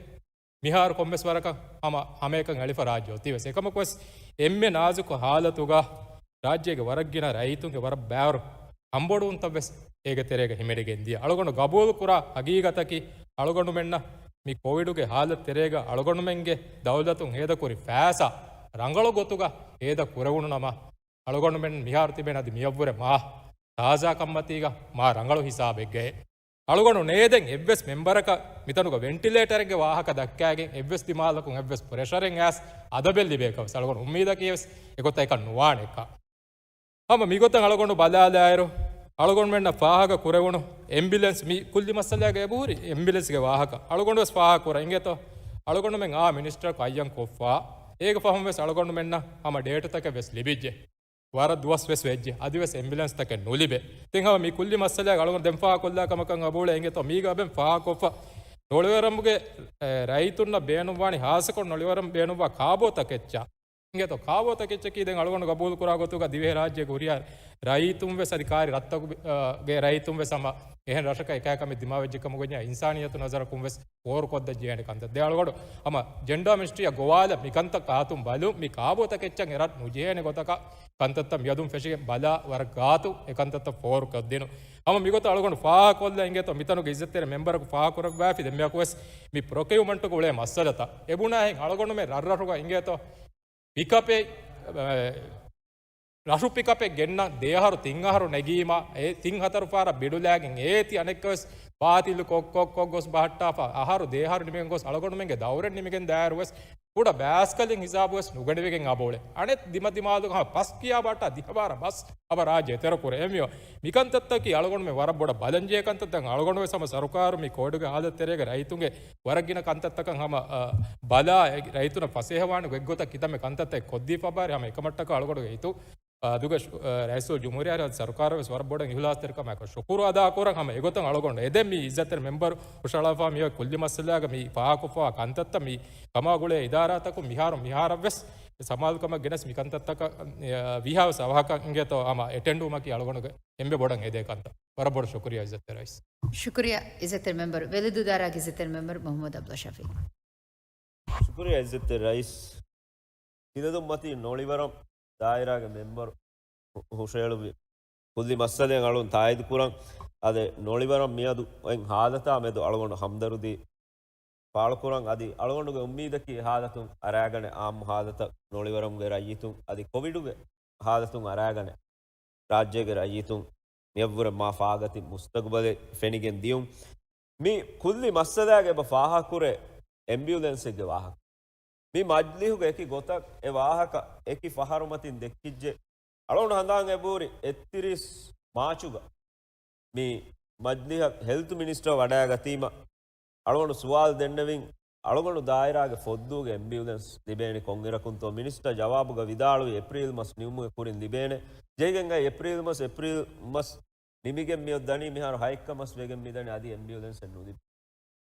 މިހާރު ކޮންމެސް ވަރަކަށް ހަމަ ހަމައެކަން އެޅިފަ ރާއްޖެ އޮތީވެސް. އެކަމަކުވެސް އެންމެ ނާޒުކު ހާލަތުގަ ރާއްޖޭގެ ވަރަށް ގިނަ ރައްޔިތުންގެ ވަރަށް ބައިވަރު ކަންބޮޑުވުންތައް ވެސް އޭގެ ތެރޭގަ ހިމެނިގެން ދިޔަ. އަޅުގަނޑު ގަބޫލުކުރާ ހަގީގަތަކީ، އަޅުގަނޑުމެންނަށް މި ކޮވިޑުގެ ހާލަތް ތެރޭގަ އަޅުގަނޑުމެންގެ ދައުލަތުން ހޭދަކުރި ފައިސާ ރަނގަޅު ގޮތުގަ ހޭދަ ކުރެވުނު ނަމަ، އަޅުގަނޑުމެން މިހާރު ތިބެން އަދި މިއަށްވުރެ މާ ތާޒާ ކަންމަތީގަ މާ ރަނގަޅު ހިސާބެއްގައޭ. އަޅުގަނޑު ނޭދެން އެއްވެސް މެމްބަރަކަށް މިތަނުގަ ވެންޓިލޭޓަރެއްގެ ވާހަކަ ދައްކާގެން އެއްވެސް ދިމާލަކުން އެއްވެސް ޕްރެޝަރެއް އައިސް އަދަބެއް ލިބޭކަށް ވެސް އަޅުގަނޑު އުއްމީދަކީ ވެސް އެގޮތަށް އެކަން ނުވާނެކަން. ހަމަ މިގޮތަށް އަޅުގަނޑު ބަލާލާއިރު، އަޅުގަނޑުމެންނަށް ފާހަގަ ކުރެވުނު އެމްބިއުލެންސް، މި ކުއްލި މައްސަލައިގަ އެބަހުރި އެމްބިއުލެންސްގެ ވާހަކަ އަޅުގަނޑު ވެސް ފާހަގަ ކުރަން އިނގޭތޯ. އަޅުގަނޑުމެން އާ މިނިސްޓަރަކު އައްޔަން ކޮށްފަ، އޭގެ ފަހުން ވެސް އަޅުގަނޑުމެންނަށް ހަމަ ޑޭޓަތަކެއް ވެސް ލިބިއްޖެ. ވަރަށް ދުވަސް ވެސް ވެއްޖެ. އަދިވެސް އެމްބިއުލެންސްތަކެއް ނުލިބޭ. ތިން ހަމަ މި ކުއްލި މައްސަލައަށް އަޅުގަނޑު ދެން ފާހަގަކޮށްލާ ކަމަކަށް އަބޫޅެ އިނގޭތޯ މީގަ އަބެން ފާހަގަކޮށްފަ. ނޮޅިވަރަމުގެ، އެ، ރައްޔިތުންނަށް ބޭނުންވާނީ ހާއްސަކޮށް ނޮޅިވަރަމް ބޭނުންވާ ކާބޯތަކެއްޗާ. އިނގޭތޯ ކާބޯތަކެއްޗަކީ ދެން އަޅުގަނޑު ގަބޫލު ކުރާ ގޮތުގަ ދިވެހިރާއްޖޭގެ ހުރިހާ ރައްޔިތުން ވެސް އަދި ކާރި ރަށްތަކުގެ ރައްޔިތުން ވެސް ހަމަ އެހެން ރަށަކަށް އެކާ ކަމެއް ދިމާވެއްޖެ ކަމުގަ އިންސާނިއްޔަތު ނަޒަރަކުން ވެސް ފޯރުކޮށްދޭނެ ކަންތައް. ދެން އަޅުގަނޑު ހަމަ ޖެންޑާ މިނިސްޓްރީއަށް ގޮވާލަން މިކަންތައް އާތުން ބަލުން މި ކާބޯތަކެއްޗަށް އެރަށް ނުޖެހޭނެ ގޮތަކަށް ކަންތައްތައް މިއަދުން ފެށިގެން ބަލާ ވަރަށް ގާތު އެކަންތައްތައް ފޯރުކޮށްދިނުން. ހަމަ މިގޮތަށް އަޅުގަނޑު ފާހަގަކޮށްލަން އިނގޭތޯ މިތަނުގެ އިއްޒަތްތެރި މެމްބަރަކު ފާހަގަކުރައްވާފި ދެންމެއަކު ވެސް މި ޕްރޮކިއުމަންޓުގަ އުޅޭ މައްސަލަތައް އެބުނާހެން އަޅުގަނޑުމެން ރަށްރަށުގަ އިނގޭތޯ ޕިކަޕެއް، އަ، ރަށު ޕިކަޕެއް ގެންނަ ދެއަހަރު ތިން އަހަރު ނެގީމަ، އެ ތިން ހަތަރު ފަހަރަށް ބިޑުލާގެން އޭތި އަނެއްކަވެސް ބާތިލު ކޮށް ކޮށް ކޮށް ގޮސް ބަހައްޓާފަ، އަހަރު ދެއަހަރު ނިމިގެން ގޮސް އަޅުގަނޑުމެންގެ ދައުރެއް ނިމިގެން ދާއިރު ވެސް ކުޑަ ބާސްކަލެއް ހިސާބު ވެސް ނުގަނެވިގެން އަބައުޅޭ. އަނެއް ދިމަދިމާލުގަ ހަމަ ފަސް ކިޔާ ބަހައްޓާ ދިހަވާރަ ބަސް އަބަ ރާއްޖެ އެތެރެ ކުރޭ. އެމިއޮ މިކަންތައްތަކީ އަޅުގަނޑުމެން ވަރަށް ބޮޑަށް ބަލަންޖެހޭ ކަންތައްތައް. އަޅުގަނޑު ވެސް ހަމަ ސަރުކާރު މި ކޯވިޑުގެ ހާލަތް ތެރޭގަ ރައްޔިތުންގެ ވަރަށް ގިނަ ކަންތައްތަކަށް ހަމަ، އަ، ބަލާ، އެ ރައްޔިތުންނަށް ފަސޭހަވާނެ ގޮތްގޮތަށް ކިތަންމެ ކަންތައްތައް ކޮށްދީފަ ބާރި ހަމަ އެކަމަށްޓަކާ އަޅުގަނޑުގެ ހިތު، އަ، ދުގަ ޝު-، އަ، ރައީސުލްޖުމްހޫރިއްޔާ ސަރުކާރަށް ވެސް ވަރަށް ބޮޑަށް އިހުލާސްތެރިކަމާއެކު ޝުކުރު އަދާކުރަން. ހަމަ އެގޮތަށް އަޅުގަނޑު އެދެން މި އިއްޒަތްތެރި މެމްބަރު ހުށަހަޅާފާ މިއޮތް ކުއްލި މައްސަލާގަ މި ފާހަގަކޮށްފާ ކަންތައްތައް މި ކަމާ ގުޅޭ އިދާރާތަކުން މިހާރު މިހާރަށް ވެސް ސަމާލުކަމަށް ގެނެސް މިކަންތައްތަކަށް، އަ، ވީހާވެސް އަވަހަކަށް އިނގޭތޯ ހަމަ އެޓެންޑުވުމަކީ އަޅުގަނޑުގެ އެންމެ ބޮޑަށް އެދޭ ކަންތައް. ވަރަށް ބޮޑަށް ޝުކުރިއްޔާ އިއްޒަތްތެރި ރައީސް. ޝުކުރިއްޔާ އިއްޒަތްތެރި މެމްބަރު، ވެލިދޫ ދާއިރާގެ އިއްޒަތްތެރި މެމްބަރު މުހައްމަދު އަބްދުﷲ ޝަފީޤު. ޝުކުރިއްޔާ އިއްޒަތްތެރި ރައީސް. ތިލަދުންމަތީ ނޮޅިވަރަމް ދާއިރާގެ މެމްބަރު ހު-، ހުށައެޅުއްވި ކުއްލި މައްސަލައިން އަޅުން ތާއީދު ކުރަން. އަދި ނޮޅިވަރަމް މިއަދު އޮތް ހާލަތާ މެދު އަޅުގަނޑު ހަމްދަރުދީ ފާޅުކުރަން. އަދި އަޅުގަނޑުގެ އުއްމީދަކީ ހާލަތުން އަރާގަނެ އާއްމު ހާލަތަށް ނޮޅިވަރަމްގެ ރައްޔިތުން އަދި ކޮވިޑުގެ ހާލަތުން އަރާގަނެ ރާއްޖޭގެ ރައްޔިތުން މިއަށްވުރެ މާ ފާގަތި މުސްތަގުބަލެއް ފެނިގެން ދިޔުން. މި ކުއްލި މައްސަލާގެ އެބަ ފާހަގަކުރޭ އެމްބިއުލެންސެއްގެ ވާހަކަ. މި މަޖްލިހުގެ އެކި ގޮތަށް އެ ވާހަކަ އެކި ފަހަރުމަތިން ދެއްކިއްޖެ. އަޅުގަނޑު ހަނދާން އެބަހުރި އެއްތިރީސް މާޗުގަ މި މަޖްލިހަށް ހެލްތު މިނިސްޓަރ ވަޑައިގަތީމަ، އަޅުގަނޑު ސުވާލު ދެންނެވިން، އަޅުގަނޑު ދާއިރާގެ ފޮއްދޫގެ އެމްބިއުލެންސް ލިބޭނީ ކޮންއިރަކުންތޯ؟ މިނިސްޓަރ ޖަވާބުގަ ވިދާޅުވި އޭޕްރީލް މަސް ނިމުމުގެ ކުރިން ލިބޭނެ. ޖެހިގެން އައި އޭޕްރީލް މަސް، އޭޕްރީލް މަސް ނިމިގެން މިއޮއް ދަނީ މިހާރު ހައެއްކަ މަސް ވެގެން މިދަނީ އަދި އެމްބިއުލެންސެއް ނުލިބި.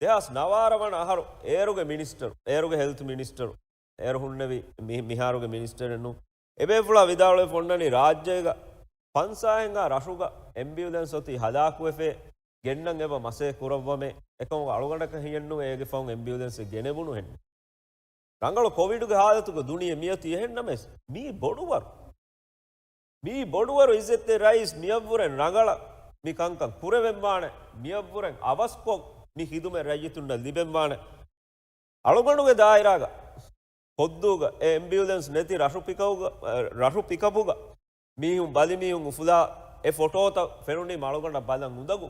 ދެހާސް ނަވާރަ ވަނަ އަހަރު އޭރުގެ މިނިސްޓަރު، އޭރުގެ ހެލްތު މިނިސްޓަރު، އޭރު ހުންނެވި މި-، މިހާރުގެ މިނިސްޓަރެއް ނޫން. އެބޭފުޅާ ވިދާޅުވެފަ އޮންނަނީ ރާއްޖޭގަ ފަންސާހެއްހާ ރަށުގަ އެމްބިއުލެންސް އޮތީ ހަލާކުވެފަ ގެންނަން އެބަ މަސޭ ކުރައްވަމޭ. އެކަމަކު އަޅުގަނޑަކަށް ހިޔެއްނުވޭ އޭގެ ފަހުން އެމްބިއުލެންސެއް ގެނެވުނުހެން. ރަނގަޅު ކޮވިޑުގެ ހާލަތުގަ ދުނިޔެ މިއޮތީ އެހެންނަމަވެސް، މީ ބޮޑުވަރު. މީ ބޮޑުވަރު އިއްޒަތްތެރި ރައީސް މިއަށްވުރެން ރަނގަޅަށް މި ކަންކަން ކުރެވެންވާނެ، މިއަށްވުރެން އަވަސްކޮށް މި ޚިދުމަތް ރައްޔިތުންނަށް ލިބެންވާނެ. އަޅުގަނޑުގެ ދާއިރާގަ ފޮއްދޫގަ އެ އެމްބިއުލެންސް ނެތި ރަށު ޕިކަޕުގަ، ރަށު ޕިކަޕުގަ މީހުން ބަލި މީހުން އުފުލާ އެ ފޮޓޯތައް ފެނުނީމަ އަޅުގަނޑަށް ބަލަން އުނދަގޫ.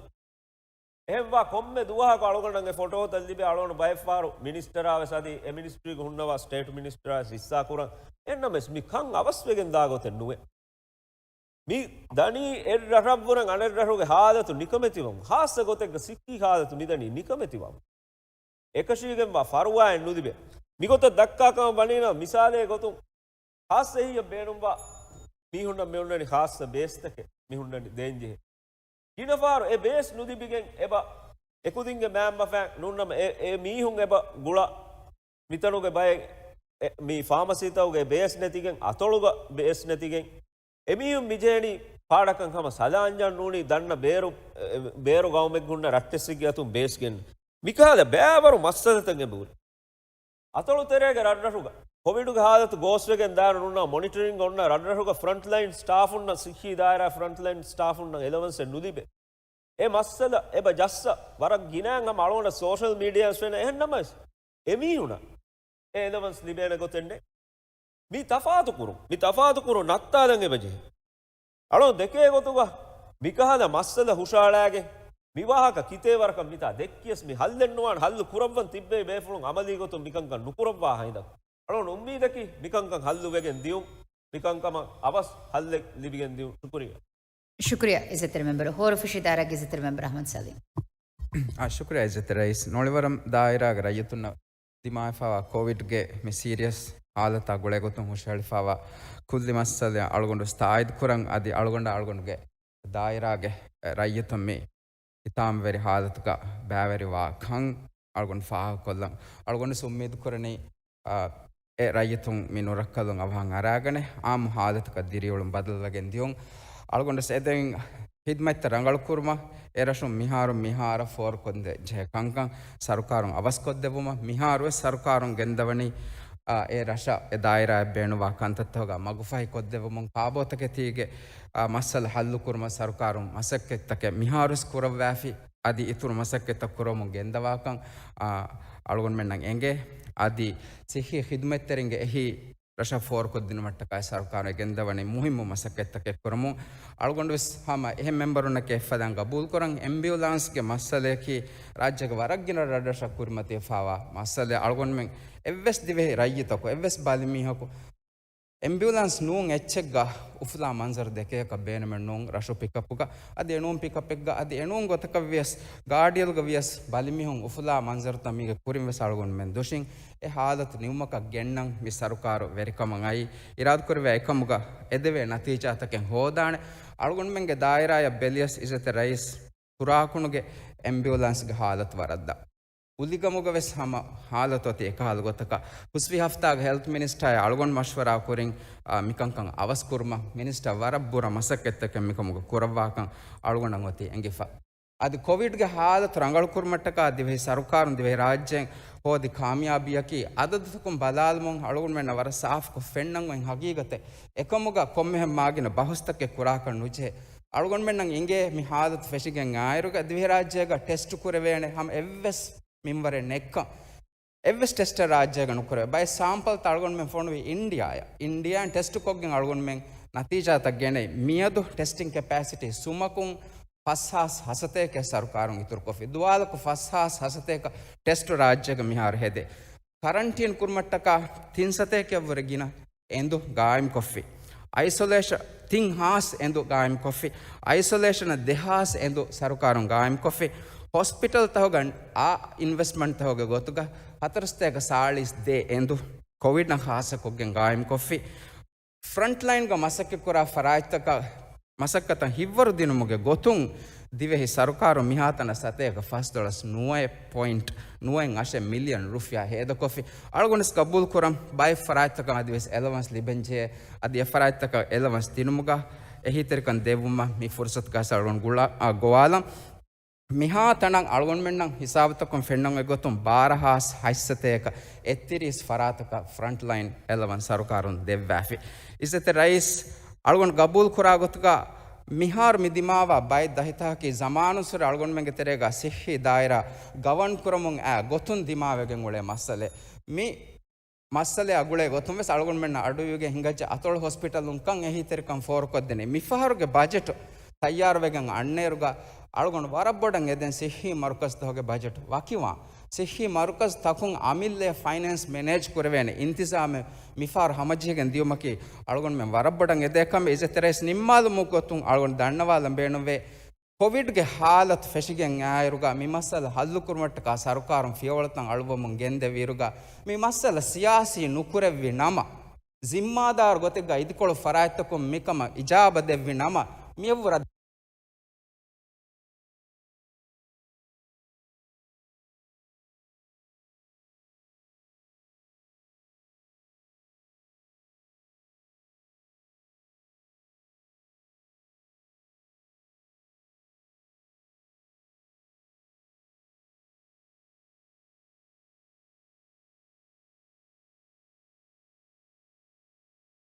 އެހެންވާ ކޮންމެ ދުވަހަކު އަޅުގަނޑަށް އެ ފޮޓޯތައް ލިބޭ. އަޅުގަނޑު ބައެއްފަހަރު މިނިސްޓަރާ ވެސް އަދި އެ މިނިސްޓްރީގަ ހުންނަވާ ސްޓޭޓް މިނިސްޓަރާ ވެސް ހިއްސާ ކުރަން. އެހެންނަމަވެސް މި ކަން އަވަސްވެގެން ދާ ގޮތެއް ނުވޭ. މި ދަނީ އެއް ރަށަށްވުރެން އަނެއް ރަށުގެ ހާލަތު ނިކަމެތިވަމުން، ޚާއްޞަ ގޮތެއްގަ ސިއްހީ ހާލަތު މިދަނީ ނިކަމެތިވަމުން. އެކަށީގެންވާ ފަރުވާއެއް ނުލިބޭ. މިގޮތަށް ދައްކާ ކަމަށް ވަނީނަމަ، މިސާލެއް ގޮތުން ޚާއްޞަ އެހީއަށް ބޭނުންވާ މީހުންނަށް މި އޮންނަނީ ޚާއްޞަ ބޭސްތަކެއް މި ހުންނަނީ ދޭންޖެހޭ. ގިނަ ފަހަރު އެ ބޭސް ނުލިބިގެން އެބަ އެކުދިންގެ މައިންބަފައިން ނޫންނަމަ އެ، އެ މީހުން އެބަ ގުޅާ މިތަނުގެ ބައެއް އެ، މި ފާމަސީތަކުގެ ބޭސް ނެތިގެން، އަތޮޅުގަ ބޭސް ނެތިގެން، އެމީހުން މިޖެހެނީ ފާޑަކަށް ހަމަ ސަލާންޖަން ނޫނީ ދަންނަ ބޭރު، އެ، ބޭރު ގައުމެއްގެ ހުންނަ ރައްޓެއްސެއްގެ އަތުން ބޭސް ގެން. މިކަހަލަ ބައިވަރު މައްސަލަތައް އެބަހުރި. އަތޮޅު ތެރޭގެ ރަށްރަށުގަ ކޮވިޑުގެ ހާލަތު ގޯސްވެގެން ދާން ނޫންނަ މޮނިޓަރިންގ އޮންނަ ރަށްރަށުގަ ފްރަންޓްލައިން ސްޓާފުންނަށް، ސިއްހީ ދާއިރާ ފްރަންޓްލައިން ސްޓާފުންނަށް އެލަވަންސެއް ނުލިބޭ. އެ މައްސަލަ އެބަ ޖައްސަ ވަރަށް ގިނައިން ހަމަ އަޅުގަނޑަށް ސޯޝަލް މީޑިއާއަށް ފެނޭ. އެހެންނަމަވެސް އެމީހުނަށް އެ އެލަވަންސް ލިބޭނެ ގޮތެއް ނެތް. މި ތަފާތު ކުރުން، މި ތަފާތު ކުރުން ނައްތާލަން އެބަ ޖެހޭ. އަޅުން ދެކޭ ގޮތުގަ މިކަހަލަ މައްސަލަ ހުށައަޅާގެން މި ވާހަކަ ކިތޭ ވަރަކަށް މިތާ ދެއްކިޔަސް މި ހައްލެއް ނުވާން ހައްލު ކުރައްވަން ތިއްބެވި ބޭފުޅުން އަމަލީ ގޮތުން މިކަންކަން ނުކުރައްވާ ހައިންދަކު. އަޅުން އުއްމީދަކީ މިކަންކަން ހައްލުވެގެން ދިޔުން، މިކަންކަމަށް އަވަސް ހައްލެއް ލިބިގެން ދިޔުން. ޝުކުރިއްޔާ. ޝުކުރިއްޔާ އިއްޒަތްތެރި މެމްބަރު، ހޯރަފުށި ދާއިރާގެ އިއްޒަތްތެރި މެމްބަރު އަޙްމަދު ސަލީމް. އާ، ޝުކުރިއްޔާ އިއްޒަތްތެރި ރައީސް. ނޮޅިވަރަމް ދާއިރާގެ ރައްޔިތުންނަށް ދިމާވެފައިވާ ކޯވިޑްގެ މި ސީރިއަސް ހާލަތާ ގުޅޭގޮތުން ހުށަހެޅިފައިވާ ކުއްލި މައްސަލައަށް އަޅުގަނޑު ތާއީދު ކުރަން އަދި އަޅުގަނޑާ އަޅުގަނޑުގެ ދާއިރާގެ ރައްޔިތުން މި ހިތާމަވެރި ހާލަތުގަ ބައިވެރިވާ ކަން އަޅުގަނޑު ފާހަގަކޮށްލަން. އަޅުގަނޑު އުއްމީދު ކުރަނީ، އާ، އެ ރައްޔިތުން މި ނުރައްކަލުން އަވަހަށް އަރާގަނެ، އާއްމު ހާލަތަކަށް ދިރިއުޅުން ބަދަލުވެގެން ދިޔުން. އަޅުގަނޑު އެދެން ޚިދްމަތްތައް ރަނގަޅުކުރުމަށް އެ ރަށުން މިހާރު މިހާރަށް ފޯރުކޮށްދޭ ޖެހޭ ކަންކަން ސަރުކާރުން އަވަސްކޮށްދެއްވުމަށް، މިހާރުވެސް ސަރުކާރުން ގެންދަވަނީ، އާ، އެ ރަށަށް އެ ދާއިރާއަށް ބޭނުންވާ ކަންތައްތަކުގަ މަގުފަހިކޮށްދެއްވުމުން، ކާބޯތަކެތީގެ، އާ، މައްސަލަ ހައްލުކުރުމަށް ސަރުކާރުން މަސައްކަތްތަކެއް މިހާރުވެސް ކުރައްވާފި، އަދި އިތުރު މަސައްކަތްތައް ކުރަމުން ގެންދަވާކަން، އާ، އަޅުގަނޑުމެންނަށް އެނގޭ. އަދި ސިއްހީ ޚިދުމަތްތެރިންގެ އެހީ ރަށަށް ފޯރުކޮށްދިނުމަށްޓަކާ ސަރުކާރުން ގެންދަވަނީ މުހިއްމު މަސައްކަތްތަކެއް ކުރަމުން. އަޅުގަނޑުވެސް ހަމަ އެހެން މެމްބަރުންނަކީ އެއްފަދައިން ގަބޫލުކުރަން. އެމްބިއުލާންސްގެ މައްސަލަޔަކީ ރާއްޖޭގެ ވަރަށް ގިނަ ރަށްރަށަށް ކުރިމަތިވެފައިވާ މައްސަލައެއް. އަޅުގަނޑުމެން އެއްވެސް ދިވެހި ރައްޔިތަކު، އެއްވެސް ބަލިމީހަކު އެމްބިއުލާންސް ނޫން އެއްޗެއްގަ އުފުލާ މަންޒަރު ދެކޭކަށް ބޭނުމެއް ނޫން. ރަށު ޕިކަޕުގަ އަދި އެނޫން ޕިކަޕެއްގަ އަދި އެނޫން ގޮތަކަށް ވިޔަސް ގާޑިއެއްގަ ވިޔަސް ބަލިމީހުން އުފުލާ މަންޒަރުތައް މީގެ ކުރިން ވެސް އަޅުގަނޑުމެން ދުށިން. އެ ހާލަތު ނިމުމަކަށް ގެންނަން މި ސަރުކާރު ވެރިކަމަށް އައީ. އިރާދަކުރެވޭ އެކަމުގަ އެދެވޭ ނަތީޖާތަކެއް ހޯދާނެ. އަޅުގަނޑުމެންގެ ދާއިރާއަށް ބެލިޔަސް އިއްޒަތްތެރި ރައީސް ކުރާކުނުގެ އެމްބިއުލާންސްގެ ހާލަތު ވަރަށް ދަށް. އުލިގަމުގަ ވެސް ހަމަ ހާލަތު އޮތީ އެކަހަލަ ގޮތަކަށް. ހުސްވި ހަފްތާގަ ހެލްތް މިނިސްޓާއާ އަޅުގަނޑު މަޝްވަރާ ކުރިން، އާ، މިކަންކަން އަވަސް ކުރުމަށް މިނިސްޓާ ވަރަށް ބުރަ މަސައްކަތްތަކެއް މިކަމުގަ ކުރައްވާކަން އަޅުގަނޑަށް އޮތީ އެނގިފަ. އަދި ކޮވިޑްގެ ހާލަތު ރަނގަޅުކުރުމަށްޓަކާ ދިވެހި ސަރުކާރުން ދިވެހި ރާއްޖޭން ހޯދި ކާމިޔާބީއަކީ އަދަދުތަކުން ބަލާލުމުން އަޅުގަނޑުމެންނަށް ވަރަށް ސާފުކޮށް ފެންނަން އޮތް ހަގީގަތެއް. އެކަމުގަ ކޮންމެހެން މާގިނަ ބަހުސްތަކެއް ކުރާކަށް ނުޖެހޭ. އަޅުގަނޑުމެންނަށް އިނގޭ މި ހާލަތު ފެށިގެން އާއިރުގަ ދިވެހިރާއްޖޭގަ ޓެސްޓު ކުރެވޭނެ ހަމަ އެއްވެސް މިންވަރެއް ނެތްކަން. އެއްވެސް ޓެސްޓެއް ރާއްޖޭގަ ނުކުރެވޭ. ބައެއް ސާމްޕަލްތައް އަޅުގަނޑުމެން ފޮނުވި އިންޑިއާއަށް. އިންޑިއާއިން ޓެސްޓު ކޮށްގެން އަޅުގަނޑުމެން ނަތީޖާތައް ގެނައި. މިއަދު ޓެސްޓިން ކެޕޭސިޓީ ސުމަކުން ފަސްހާސް ހަސަތޭކައެއް ސަރުކާރުން އިތުރުކޮށްފި. ދުވާލަކު ފަސްހާސް ހަސަތޭކަ ޓެސްޓު ރާއްޖޭގަ މިހާރު ހެދޭ. ކަރަންޓީން ކުރުމަށްޓަކާ ތިން ސަތޭކައަށްވުރެ ގިނަ އެނދު ގާއިމްކޮށްފި. އައިސޮލޭޝަ-، ތިން ހާސް އެނދު ގާއިމްކޮށްފި. އައިސޮލޭޝަނަށް ދެހާސް އެނދު ސަރުކާރުން ގާއިމްކޮށްފި. ހޮސްޕިޓަލްތަކުގަ އާ އިންވެސްޓްމަންޓްތަކުގެ ގޮތުގަ ހަތަރުސަތޭކަ ސާޅީސް ދޭ އެނދު ކޮވިޑްނަށް ޚާއްޞަކޮށްގެން ގާއިމްކޮށްފި. ފްރަންޓްލައިންގަ މަސައްކަތްކުރާ ފަރާތްތަކަށް މަސައްކަތަށް ހިތްވަރު ދިނުމުގެ ގޮތުން ދިވެހި ސަރުކާރުން މިހާތަނަށް ސަތޭކަ ފަސް ދޮޅަސް ނުވައެއް ޕޮއިންޓް ނުވައެއް އަށެއް މިލިއަން ރުފިޔާ ހޭދަކޮށްފި. އަޅުގަނޑުވެސް ގަބޫލުކުރަން ބައެއް ފަރާތްތަކަށް އަދިވެސް އެލަވަންސް ލިބެންޖެހޭ. އަދި އެ ފަރާތްތަކަށް އެލަވަންސް ދިނުމުގަ އެހީތެރިކަން ދެއްވުމަށް މި ފުރުސަތުގަ އަޅުގަނޑު ގުޅާ-، އާ، ގޮވާލަން. މިހާ ތަނަށް އަޅުގަނޑުމެންނަށް ހިސާބުތަކުން ފެންނަން އޮތް ގޮތުން ބާރަ ހާސް ހަތްސަތޭކަ އެއްތިރީސް ފަރާތަކަށް ފްރަންޓްލައިން އެލަވަންސް ސަރުކާރުން ދެއްވާފި. އިއްޒަތްތެރި ރައީސް އަޅުގަނޑު ގަބޫލު ކުރާ ގޮތުގަ މިހާރު މި ދިމާވާ ބައެއް ދަހިތަކަކީ ޒަމާނުއްސުރެ އަޅުގަނޑުމެންގެ ތެރޭގަ ސިއްހީ ދާއިރާ ގަވަން ކުރަމުން އައި ގޮތުން ދިމާވެގެން އުޅޭ މައްސަލައެއް. މި މައްސަލައާ ގުޅޭ ގޮތުން ވެސް އަޅުގަނޑުމެންނަށް އަޑުއިވިގެން ހިނގައްޖެ އަތޮޅު ހޮސްޕިޓަލުން ކަން އެހީތެރިކަން ފޯރުކޮށްދިނީ. މިފަހަރުގެ ބަޖެޓު ތައްޔާރުވެގެން އަންނައިރުގަ އަޅުގަނޑު ވަރަށް ބޮޑަށް އެދެން ސިއްހީ މަރުކަޒުތަކުގެ ބަޖެޓު ވަކިވާން. ސިއްހީ މަރުކަޒު ތަކުން އަމިއްލައަށް ފައިނޭންސް މެނޭޖް ކުރެވޭނެ އިންތިޒާމެއް މިފަހަރު ހަމަޖެހިގެން ދިޔުމަކީ އަޅުގަނޑުމެން ވަރަށް ބޮޑަށް އެދޭ ކަމެއް. އިއްޒަތްތެރި ރައީސް ނިންމާލުމުގެ ގޮތުން އަޅުގަނޑު ދަންނަވާލަން ބޭނުންވޭ. ކޮވިޑްގެ ހާލަތު ފެށިގެން އާއިރުގަ މި މައްސަލަ ހައްލުކުރުމަށްޓަކާ ސަރުކާރުން ފިޔަވަޅުތައް އަޅުވަމުން ގެންދެވިއިރުގަ މި މައްސަލަ ސިޔާސީ ނުކުރެއްވި ނަމަ، ޒިންމާދާރު ގޮތެއްގަ އިދިކޮޅު ފަރާތްތަކުން މިކަމަށް އިޖާބަ ދެއްވި ނަމަ، މިއަށްވުރެ